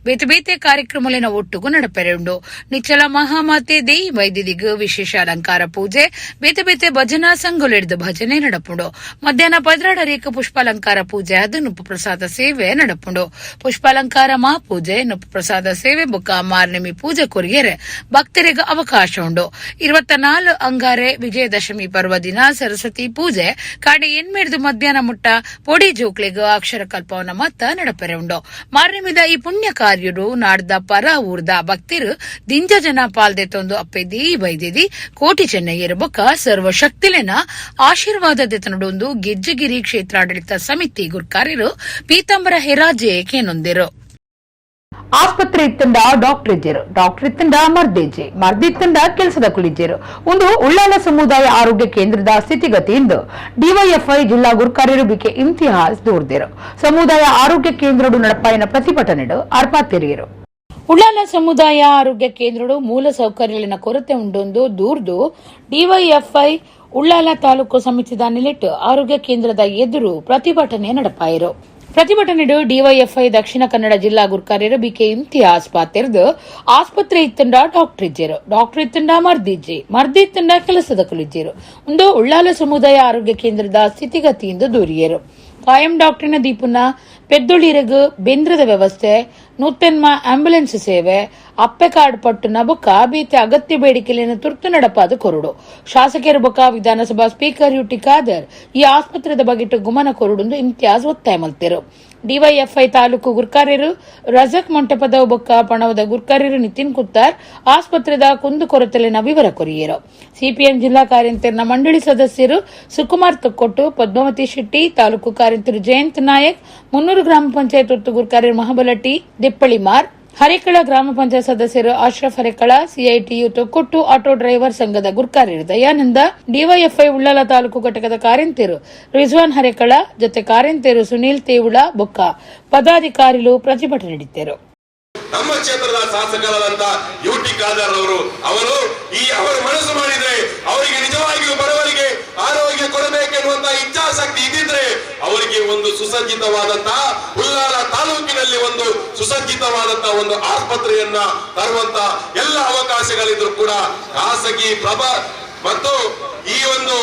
ಬೇತೆ ಬೇತೆ ಕಾರ್ಯಕ್ರಮಗಳಿನ ಒಟ್ಟುಗೂ ನಡಪೆರುಂಡು. ನಿಚ್ಚಲ ಮಹಾಮಾತೆ ದೇಯಿ ವೈದ್ಯದಿಗ್ ವಿಶೇಷ ಅಲಂಕಾರ ಪೂಜೆ, ಬೇತೆ ಬೇತೆ ಭಜನಾ ಸಂಘಲೆಡ್ದು ಭಜನೆ ನಡಪುಂಡು. ಮಧ್ಯಾಹ್ನ 12 ಪುಷ್ಪಾಲಂಕಾರ ಪೂಜೆ ಅದು ನುಪ್ಪು ಪ್ರಸಾದ ಸೇವೆ ನಡಪುಂಡು. ಪುಷ್ಪಾಲಂಕಾರ ಮಹಾಪೂಜೆ, ನುಪ್ಪು ಪ್ರಸಾದ ಸೇವೆ ಬೊಕ್ಕ ಮಾರ್ನಿಮಿ ಪೂಜೆ ಕೊರಿಯರೆ ಭಕ್ತರಿಗೆ ಅವಕಾಶ ಉಂಡು. 24 ಅಂಗಾರೆ ವಿಜಯದಶಮಿ ಪರ್ವ ದಿನ ಸರಸ್ವತಿ ಪೂಜೆ ಕಾಡೆ ಎನ್ಮೇಡ್ದು ಮಧ್ಯಾಹ್ನ ಮುಟ್ಟ ಪೊಡಿ ಜೋಕ್ಲೆಗ್ ಅಕ್ಷರ ಕಲ್ಪವನ ಮತ್ತ ನಡಪೆರೆ ಉಂಡು. ಮಾರ್ನಿಮಿದ ಈ ಪುಣ್ಯ ಕಾರ್ಯಡು ನಾಡ್ದ ಪರ ಊರ್ದ ಭಕ್ತರು ದಿಂಜ ಜನ ಪಾಲ್ದೆತ್ತೊಂದು ಅಪ್ಪೆ ದೇಯಿ ಬೈದಿದಿ ಕೋಟಿ ಚೆನ್ನಯ್ಯರ ಬೊಕ್ಕ ಸರ್ವಶಕ್ತಿಲೆನ ಆಶೀರ್ವಾದ ದೆತನಡೊಂದು ಗೆಜ್ಜೆಗಿರಿ ಕ್ಷೇತ್ರಾಡಳಿತ ಸಮಿತಿ ಗುರ್ಕಾರ್ಯರು ಪೀತಾಂಬರ ಹೆರಾಜೆ ಕೇನೊಂದಿರು. ಆಸ್ಪತ್ರೆ ಇತ್ತಂಡ ಡಾಕ್ಟರ್ ಇಜ್ಜೆರು, ಡಾಕ್ಟರ್ ಇತ್ತಂಡ ಮರ್ದಿಜ್ಜೆ, ಮರ್ದಿತ್ತಂಡ ಕೆಲಸದ ಕುಲಿಜ್ಜೆರು. ಒಂದು ಉಳ್ಳಾಲ ಸಮುದಾಯ ಆರೋಗ್ಯ ಕೇಂದ್ರದ ಸ್ಥಿತಿಗತಿಯಿಂದ ಡಿವೈಎಫ್ಐ ಜಿಲ್ಲಾ ಗುರ್ಕಾರ್ಯರು ಬಿಕೆ ಇಮ್ತಿಹಾಸ್ ದೂರ್ದಿರು. ಸಮುದಾಯ ಆರೋಗ್ಯ ಕೇಂದ್ರಡು ನಡಪಾಯಿನ ಪ್ರತಿಭಟನೆಡು ಅರ್ಪಾತೆರಿಯರು. ಉಳ್ಳಾಲ ಸಮುದಾಯ ಆರೋಗ್ಯ ಕೇಂದ್ರಡು ಮೂಲ ಸೌಕರ್ಯಗಳಿನ ಕೊರತೆ ಉಂಡೊಂದು ದೂರ್ದು ಡಿವೈಎಫ್ಐ ಉಳ್ಳಾಲ ತಾಲೂಕು ಸಮಿತಿದ ನಿಲೆಟ್ ಆರೋಗ್ಯ ಕೇಂದ್ರದ ಎದುರು ಪ್ರತಿಭಟನೆ ನಡಪಾಯಿರು. ಪ್ರತಿಭಟನೆಡು ಡಿವೈಎಫ್ಐ ದಕ್ಷಿಣ ಕನ್ನಡ ಜಿಲ್ಲಾ ಗುರ್ಕಾರ್ಯರು ಬಿಕೆ ಇಮ್ತಿಯಾಸ್ ಪಾತೆರ್ದು, ಆಸ್ಪತ್ರೆ ಇತ್ತಂಡ ಡಾಕ್ಟರ್ ಇಜ್ಜೆರು, ಡಾಕ್ಟರ್ ಇತ್ತಂಡ ಮರ್ದಿಜ್ಜೆ, ಮರ್ದಿ ಇತ್ತಂಡ ಕೆಲಸದ ಕುಲಿಜ್ಜೆರು. ಒಂದು ಉಳ್ಳಾಲ ಸಮುದಾಯ ಆರೋಗ್ಯ ಕೇಂದ್ರದ ಸ್ಥಿತಿಗತಿಯಿಂದ ದೂರಿಯರು. ಕಾಯಂ ಡಾಕ್ಟರ್ನ ದೀಪುನ ಪೆದ್ದೊಳಿರಗು ಬೆಂದ್ರದ ವ್ಯವಸ್ಥೆ, ನೂತೆನ್ಮ ಆಂಬ್ಯುಲೆನ್ಸ್ ಸೇವೆ, ಅಪ್ಪೆ ಕಾರ್ಡ್ ಪಟ್ಟುನ ಬೊಕ್ಕ ಬೇತೆ ಅಗತ್ಯ ಬೇಡಿಕೆಗಳನ್ನು ತುರ್ತು ನಡಪಾದ ಕೊರಡು. ಶಾಸಕರ ಬೊಕ್ಕ ವಿಧಾನಸಭಾ ಸ್ಪೀಕರ್ ಯುಟಿ ಖಾದರ್ ಈ ಆಸ್ಪತ್ರೆದ ಬಗೆಟ್ ಗುಮನ ಕೊರಡುಂದು ಇಮ್ತಿಯಾಜ್ ಒತ್ತಾಯ ಮಲ್ತೆರು. ಡಿವೈಎಫ್ಐ ತಾಲೂಕು ಗುರ್ಕಾರ್ಯರು ರಜಕ್ ಮೊಂಟಪದ ಬೊಕ್ಕ ಪಣವದ ಗುರ್ಕಾರ್ಯರು ನಿತಿನ್ ಕುತ್ತಾರ್ ಆಸ್ಪತ್ರೆದ ಕುಂದುಕೊರತೆಲಿನ ವಿವರ ಕೊರಿಯರು. ಸಿಪಿಎಂ ಜಿಲ್ಲಾ ಕಾರ್ಯಂತರನ ಮಂಡಳಿ ಸದಸ್ಯರು ಸುಕುಮಾರ್ ತೊಕ್ಕೊಟ್ಟು, ಪದ್ಮಾವತಿ ಶೆಟ್ಟಿ, ತಾಲೂಕು ಕಾರ್ಯಂತರು ಜಯಂತ್ ನಾಯಕ್, ಮುನ್ನೂರು ಗ್ರಾಮ ಪಂಚಾಯತ್ ಒತ್ತು ಗುರ್ಕಾರ್ಯರು ಮಹಬಲಟ್ಟಿ ದಿಪ್ಪಳಿಮಾರ್, ಹರೇಕಳ ಗ್ರಾಮ ಪಂಚಾಯತ್ ಸದಸ್ಯರು Ashraf Harekala, CITU Thokkottu auto driver ಸಂಘದ ಗುರ್ಕಾರ್ಯರು ದಯಾನಂದ, ಡಿವೈಎಫ್ಐ ಉಳ್ಳಾಲ ತಾಲೂಕು ಘಟಕದ ಕಾರ್ಯಂತೆರು ರಿಜ್ವಾನ್ ಹರೇಕಳ ಜೊತೆ ಕಾರ್ಯಂತೆರು ಸುನೀಲ್ ತೇವುಳ ಬೊಕ್ಕ ಪದಾಧಿಕಾರಿಗಳು ಪ್ರತಿಭಟನೆ ನಡೆಸಿದರು. ನಮ್ಮ ಕ್ಷೇತ್ರದ ಶಾಸಕರಾದಂತ ಯು ಟಿ ಖಾದರ್ ಅವರು ಅವರು ಈ ಅವರು ಮನಸ್ಸು ಮಾಡಿದ್ರೆ, ಅವರಿಗೆ ನಿಜವಾಗಿಯೂ ಬಡವರಿಗೆ ಆರೋಗ್ಯ ಕೊಡಬೇಕೆನ್ನುವಂತ ಇಚ್ಛಾಶಕ್ತಿ ಇದ್ದಿದ್ರೆ, ಅವರಿಗೆ ಒಂದು ಸುಸಜ್ಜಿತವಾದಂತಹ ಉಳ್ಳಾಲ ತಾಲೂಕಿನಲ್ಲಿ ಒಂದು ಸುಸಜ್ಜಿತವಾದಂತಹ ಒಂದು ಆಸ್ಪತ್ರೆಯನ್ನ ತರುವಂತ ಎಲ್ಲ ಅವಕಾಶಗಳಿದ್ರು ಕೂಡ ಖಾಸಗಿ ಪ್ರಭಾ ಮತ್ತು ಈ ಒಂದು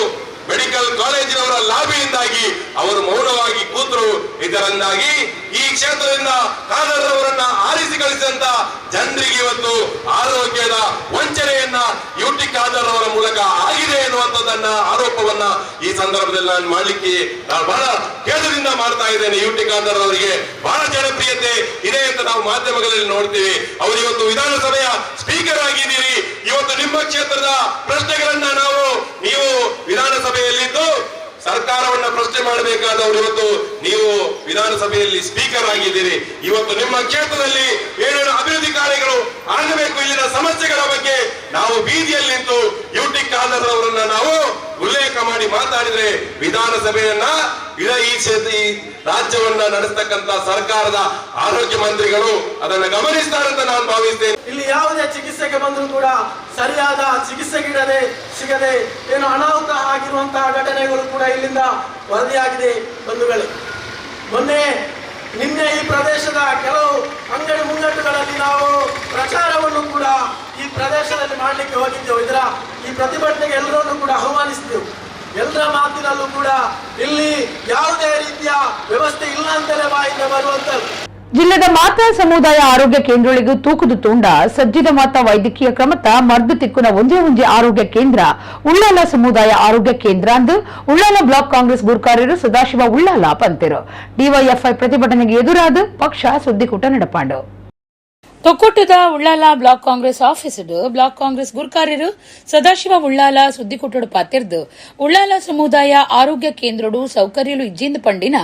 ಮೆಡಿಕಲ್ ಕಾಲೇಜಿನವರ ಲಾಬಿಯಿಂದಾಗಿ ಅವರು ಮೌನವಾಗಿ ಕೂತರು. ಇದರಿಂದಾಗಿ ಈ ಕ್ಷೇತ್ರದಿಂದ ಖಾದರ್ ಅವರನ್ನ ಆರಿಸಿ ಕಳಿಸಿದಂತ ರಾಜ್ಯಾದ್ಯಂತ ಜನರಿಗೆ ಇವತ್ತು ಆರೋಗ್ಯದ ವಂಚನೆಯನ್ನ ಯುಟಿ ಖಾದರ್ ಅವರ ಮೂಲಕ ಆಗಿದೆ ಎನ್ನುವಂಥದ್ದನ್ನ ಆರೋಪವನ್ನ ಈ ಸಂದರ್ಭದಲ್ಲಿ ನಾನು ಮಾಡಲಿಕ್ಕೆ ನಾನು ಬಹಳ ಖೇದದಿಂದ ಮಾಡ್ತಾ ಇದ್ದೇನೆ. ಯುಟಿ ಖಾದರ್ ಅವರಿಗೆ ಬಹಳ ಜನಪ್ರಿಯತೆ ಇದೆ ಅಂತ ನಾವು ಮಾಧ್ಯಮಗಳಲ್ಲಿ ನೋಡ್ತೀವಿ. ಅವರು ಇವತ್ತು ವಿಧಾನಸಭೆಯ ಸ್ಪೀಕರ್ ಆಗಿದ್ದೀರಿ. ಇವತ್ತು ನಿಮ್ಮ ಕ್ಷೇತ್ರದ ಪ್ರಶ್ನೆಗಳನ್ನ ನೀವು ವಿಧಾನಸಭೆಯಲ್ಲಿದ್ದು ಸರ್ಕಾರವನ್ನ ಪ್ರಶ್ನೆ ಮಾಡಬೇಕಾದವರು ಇವತ್ತು ನೀವು ವಿಧಾನಸಭೆಯಲ್ಲಿ ಸ್ಪೀಕರ್ ಆಗಿದ್ದೀರಿ. ಇವತ್ತು ನಿಮ್ಮ ಕ್ಷೇತ್ರದಲ್ಲಿ ಏನೇನು ಅಭಿವೃದ್ಧಿ ಕಾರ್ಯಗಳು ಆಗಬೇಕು, ಇಲ್ಲಿನ ಸಮಸ್ಯೆಗಳ ಬಗ್ಗೆ ನಾವು ಬೀದಿಯಲ್ಲಿ ನಿಂತು ಯುಟಿ ಖಾದರ್ ಅವರನ್ನ ನಾವು ಉಲ್ಲೇಖ ಮಾಡಿ ಮಾತಾಡಿದ್ರೆ ವಿಧಾನಸಭೆಯನ್ನ ಈ ಕ್ಷೇತ್ರ ಈ ರಾಜ್ಯವನ್ನ ನಡೆಸ್ತಕ್ಕಂತ ಸರ್ಕಾರದ ಆರೋಗ್ಯ ಮಂತ್ರಿಗಳು ಅದನ್ನ ಗಮನಿಸ್ತಾರೆ ಅಂತ ನಾನು ಭಾವಿಸ್ತೇನೆ. ಇಲ್ಲಿ ಯಾವುದೇ ಚಿಕಿತ್ಸೆಗೆ ಬಂದರೂ ಕೂಡ ಸರಿಯಾದ ಚಿಕಿತ್ಸೆ ಸಿಗದೆ ಏನು ಅನಾಹುತ ಆಗಿರುವಂತಹ ಘಟನೆಗಳು ಕೂಡ ಇಲ್ಲಿಂದ ವರದಿಯಾಗಿದೆ. ಬಂಧುಗಳೇ, ನಿನ್ನೆ ಈ ಪ್ರದೇಶದ ಕೆಲವು ಅಂಗಡಿ ಮುಂಗಟ್ಟುಗಳಲ್ಲಿ ನಾವು ಪ್ರಚಾರವನ್ನು ಕೂಡ ಈ ಪ್ರದೇಶದಲ್ಲಿ ಮಾಡಲಿಕ್ಕೆ ಹೋಗಿದ್ದೆವು. ಇದರ ಈ ಪ್ರತಿಭಟನೆಗೆ ಎಲ್ಲರನ್ನೂ ಕೂಡ ಆಹ್ವಾನಿಸಿದೆವು. ಎಲ್ಲರ ಮಾತಿನಲ್ಲೂ ಕೂಡ ಇಲ್ಲಿ ಯಾವುದೇ ರೀತಿಯ ವ್ಯವಸ್ಥೆ ಇಲ್ಲ ಅಂತಲೇ ಬಾಯಿಂದ ಬರುವಂತದ್ದು. ಜಿಲ್ಲೆದ ಮಾತಾ ಸಮುದಾಯ ಆರೋಗ್ಯ ಕೇಂದ್ರಗಳಿಗೂ ತೂಕದ ತುಂಡ ಸಜ್ಜಿದ ಮಾತಾ ವೈದ್ಯಕೀಯ ಕ್ರಮತ ಮರ್ದು ತಿಕ್ಕುನ ಒಂದೇ ಒಂಜಿ ಆರೋಗ್ಯ ಕೇಂದ್ರ ಉಳ್ಳಾಲ ಸಮುದಾಯ ಆರೋಗ್ಯ ಕೇಂದ್ರ ಅಂದು ಉಳ್ಳಾಲ ಬ್ಲಾಕ್ ಕಾಂಗ್ರೆಸ್ ಗುರ್ಕಾರ್ಯರು ಸದಾಶಿವ ಉಳ್ಳಾಲ ಪಂತೆರು. ಡಿವೈಎಫ್ಐ ಪ್ರತಿಭಟನೆಗೆ ಎದುರಾದ ಪಕ್ಷ ಸುದ್ದಿಕೂಟ ನಡಪಾಂಡು. ತೊಕ್ಕೊಟ್ಟದ Ullal block Congress office block Congress ಗುರ್ಕಾರ್ಯರು Sadashiva Ullal ಸುದ್ದಿಕೂಟಡು ಪಾತಿರ್ದು Ullal ಸಮುದಾಯ ಆರೋಗ್ಯ ಕೇಂದ್ರಡು ಸೌಕರ್ಯಲು ಇಜ್ಜಿಂದ ಪಂಡಿನ